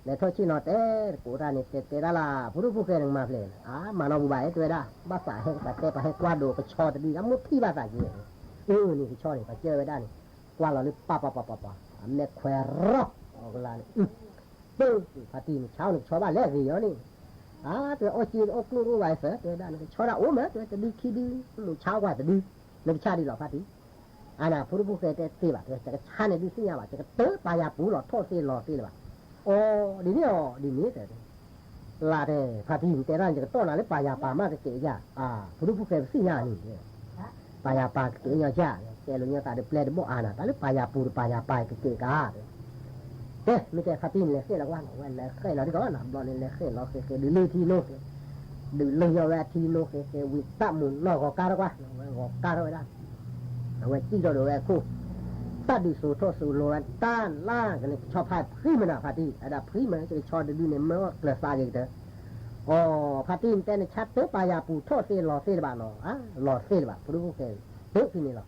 လဲၤထီၣ်ဆ့ၣ်နီၤတဲတကိးတၢ်န့ၣ် တဲတဲတၢ်လၢ ဖိဒိၣ်ဖိၣ်ဃဲန့ၣ်မၤဖျဲး, အါ မၤနီၢ်ဘူးဘၣ် တဲဝဲဒၣ်, ဘၣ်သးဟဲကပၤတဲပှၤဟဲကွၢ်ဒိးကဆီတဒု အမိၢ်ထံၣ်ဘၣ်သးက့ၤ, အၢ န့ၣ်ကဆီန့ၣ် ပှၤစၢဝဲဒၣ်န့ၣ်, ကွၢ်လီၤလၢပှၤပှၤပှၤပှၤပှၤ အမဲာ်ခွဲးရီၢ် အီကလါန့ၣ်, အၢ ဖါတံၢ်န့ၣ် ဆါအီၤန့ၣ် ကဆီဘၣ်လဲၣ်ဂ့ၤအီၤန့ၣ်, အါ တဲဝဲအီၣ်စ့အီၣ်ကျိၣ်တအိၣ်ဘၣ်အံၤသၢ တဲဝဲဒၣ် နကဆီဒၣ်အိၣ်မး တဲဝဲ တဒုခံဒု နဆါကွၢ်တဒု, နကဆါဒံးလီၤဖါတံၢ် အါနၤ ဖိဒိၣ်ဖိၣ်ဃဲတဲသ့ဘၣ် တဲဝဲ ယကဆါန့ၣ်ဒုးသ့ၣ်ညါဘၣ် ယကတၢၢ်ပာ်ယၤပူၤလီၤ ထီၣ်သ့လီၤသ့လၢၤဘၣ်. အိ ဒ်န့ၣ်အီၤ ဒ်န့ၣ်တဲ, လၢတဲ ဖါတံၢ်နတဲဒၣ်န့ၣ် ယကတီၢ်နၤလၢပာ်ယၤပာ်မးကကဲးယၤ, ဖိဒိၣ်ဖိၣ်ဃဲပသ့ၣ်ညါန့ၣ်, ပာ်ယၤပာ်ကကဲးညီယၤ, ကဲလၢညါသးဒီးပျဲၢ်တဘီၣ်အါနၤ တၢ်လၢပာ်ယၤပူၤဒီးပာ်ယၤပာ်ကကဲးကါ တဲ, မ့ၢ်တဲဖါတံၢ်န့ၣ် လဲၤဃဲၣ်လီၤကွၢ်နီၤ ဝဲလဲၤဃဲၣ်လီၤဒ်ကီးနီၤ ဘျီန့ၣ် လဲၤဃဲၣ်လီၤဃဲၤဃဲၤ ဒုးလၢထံနိဃဲၤ, ဒုးလၢယီၤဝဲအထံနိဃဲၤဃဲၤ ဝံၤသးမုာ်နီၢ်ဂီၤကါထီၣ်ကွၢ်, ဝဲဂီၤကါထီၣ်ဝဲဒၣ်, အဝဲစံၣ်ထီၣ်ဒီးဝဲအခိၣ်, တၢ်ဒုးစိာ်ထီၣ်စိာ်လီၤဝဲတၢ်လၢကန့ၣ် ကဆီဖါဖှံမနၤဖါတံၢ် အဒၣ်ဖှံမနၤ ကဆီတဒုန့ၣ် မ့ၢ်အီၣ်ကျၢၤသးက့ၤကတၢၢ်, အိ ဖါတံၢ်နတဲနဆါတၢၢ်ပာ်ယၤပူၤထီၣ်သ့လီၤသ့လၢၤဘၣ်နီၤ, လီၤသ့လၢၤဘၣ် ဖိဒိၣ်ဖိၣ်ဃဲ, တၢၢ်ဖဲန့ၣ်လီၤ,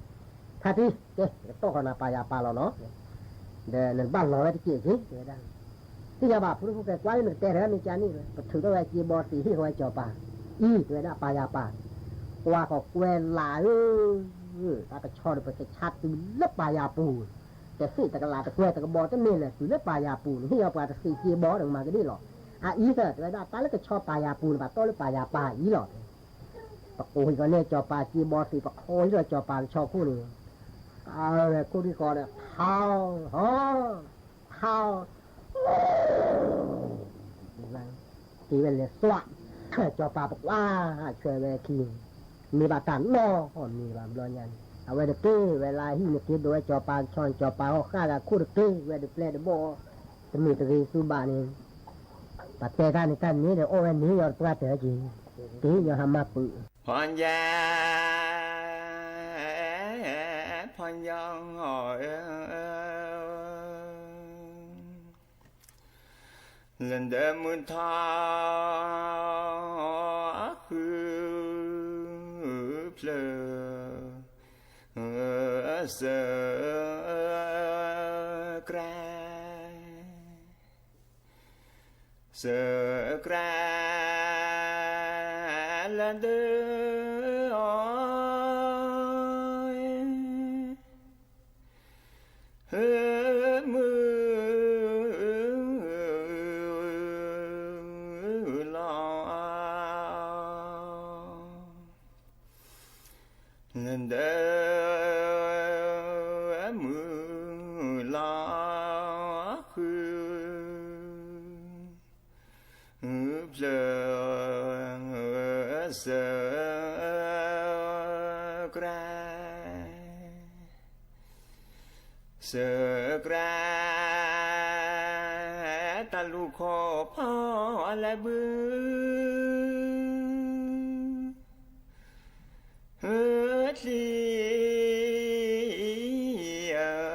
ဖါတံၢ် ကဲ ကတီၢ်ဃီၤနၤပာ်ယၤပာ်လီၤနီၤ, ဒီးနဘၣ်လီၤဝဲတက့ၢ်က့ၤ တဲဝဲဒၣ်, သ့ၣ်ညါဘၣ် ဖိဒိၣ်ဖိၣ်ဃဲကွၢ်လၢနကတဲတၢ်မ့ၢ်ကန့ၣ် ပထုးထီၣ်ဝဲစ့ဘီသံးဟ့ၣ်ဃီဝဲစီၤပၤ, အံၤ တဲဝဲဒၣ်ပာ်ယၤပာ်, ကွၢ်ဃီၤကွဲလးဧၢ, တၢ်ကဆီဒီးပကဆါတုၤလၢပာ်ယၤပူၤ, တသ့ၣ်တကလးတကွဲတကဘီတမ့ၢ်လၢၤ တုၤလၢပာ်ယၤပူၤန့ၣ် ဟ့ၣ်အီၤပှၤတသ့စ့ဘီဒီးမၤကဒ့ၣ်လီၤ, အအံၤသၢ တဲဝဲဒၣ် တၢ်လၢကဆီပာ်ယၤပူၤန့ၣ် ဘၣ်တီၢ်လၢပာ်ယၤပာ်အံၤလီၤ ပကိးဟံၣ်ကီၤန့ၢ်စီၤပၤစ့ဘီသံး ပခီဟံၣ်ဒီးစီၤပၤကဆီခိၣ်န့ၣ်, အဝဲခိၣ်ဒံဃီဒီး ဖါ, ဖါ, က့ၤဝဲလဲၤသွး, စီၤပၤပကွၢ်, ဆွဲဝဲခံ, မ့ၢ်ဘၣ်တၢ်နီၢ်ဟီၣ်မ့ၢ်ဘၣ်ဘျီညါန့ၣ် အဝဲတက့ၢ်ဝဲလၢဟံၣ်န့ၣ် က့ၤဒိးဝဲစီၤပၤကဆီန့ၣ် စီၤပၤဟီၣ်ဃၣ်ဂၤခိၣ်တက့ၢ်ဝဲဒီးပျဲၢ်တဘီၣ်, တမ့ၢ်တဂ့ၤသူဘၣ်န့ၣ် ပတဲတၢ်န့ၣ်တၢ်န့ၣ်ဒီး အီၣ်ဝဲန့ၣ်ယီၤတပှၢ်တၢၢ်က့ၤ, က့ၤယီၤဟးမၤပုး, ဖီၣ်ညါ, ဖီၣ်ညါ, လၢဒၢမုၢ်ထီၣ်, ဃုဖျၢၣ်, စၢၤ, ကြၢး စၢၤကြၢးလၢဒၢအီၤ, မုၢ်လီၤ, လၢဒၢမုၢ်လီၤဃုာ်, ဖျၢၣ်စၢၤကြၢး, စၢၤကြၢး, တၢ်လူၢ်ခိၣ်ဖီလဲၤဘု ချံဧၢ,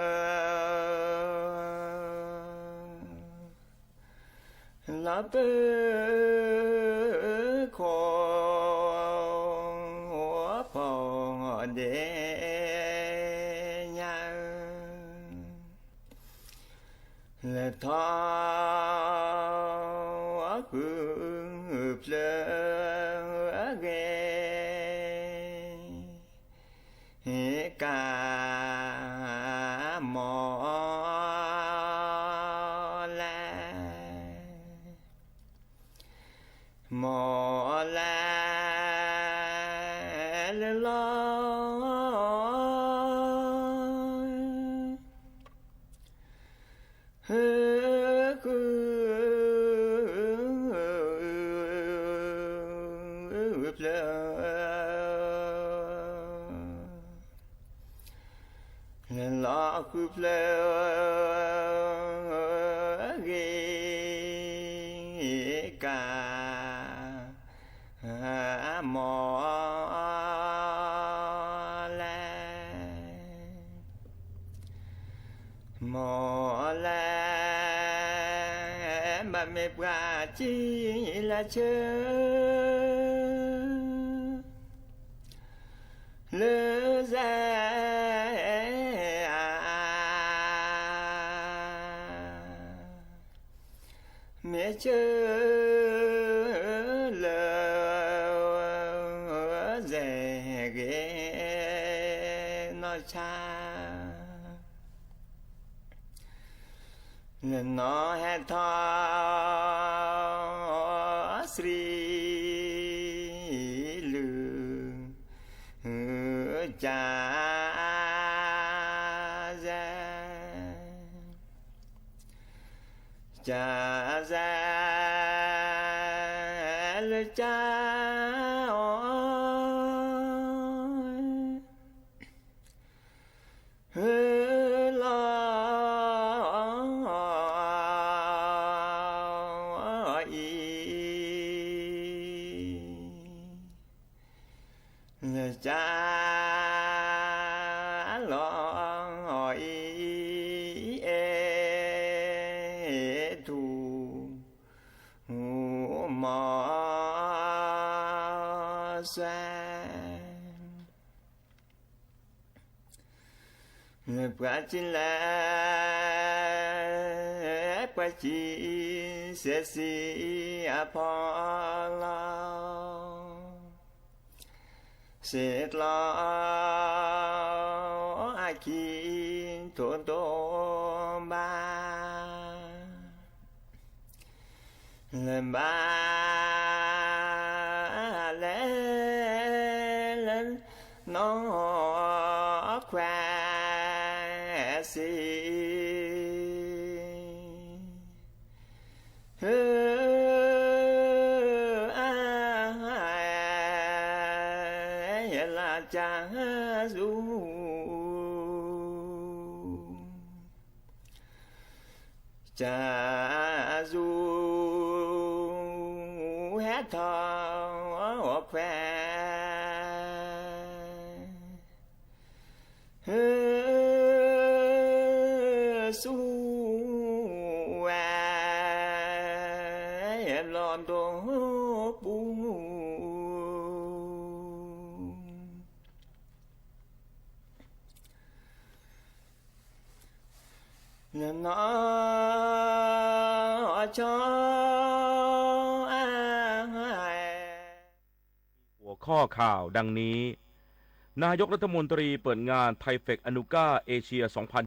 လီၤပၢခိၣ်ဖီဒဲး ညါဧၢ, လဲၤထီၣ်ဃုဖျၢၣ်ဂ့ၤ ကါမီၤလဲၣ်, မီၤလဲၣ်လၢလီၤ ဃုဖျၢၣ်, လၢလီၤဃုဖျၢၣ်ဂ့ၤ ကါ မီၤလဲၣ်, မီၤလဲၣ်, ဘၣ်မ့ၢ်ပှၤစံလၢဆၢ လၢစဲ အါ အါ အါ အါ ဆၢလၢ စဲးဂ့ၤနီၢ်ဆါ လၢနီၢ်ဟဲထီၣ် စရံလုၢ် ကၢ်စဲး ကၢ်စဲး လၢကၢ်အီၤ လီၤအံၤ လၢကၢ်လီၤအံၤ အဲၣ်ထူၣ် မီၢ်စွဲ လၢပှၤကံလဲၣ် ပှၤကံစဲးစံအဖီလာ် စံးကျီအခံ ထိၣ်ဒိၣ်ဘၣ် လၢဘၣ်လဲၣ် လၢနီၢ်ခွဲးစံး အါ ယဲလၢကၢ်စူၤ ကၢ်စူၤ ဟဲထီၣ်ခွဲး ဆူဝဲ ဘျီၣ်ဒိၣ်ပူၤ လၢနီၢ်ဆီ หัวข้อข่าวดังนี้ นายกรัฐมนตรีเปิดงานไทเฟคอนุก้าเอเชียสองพัน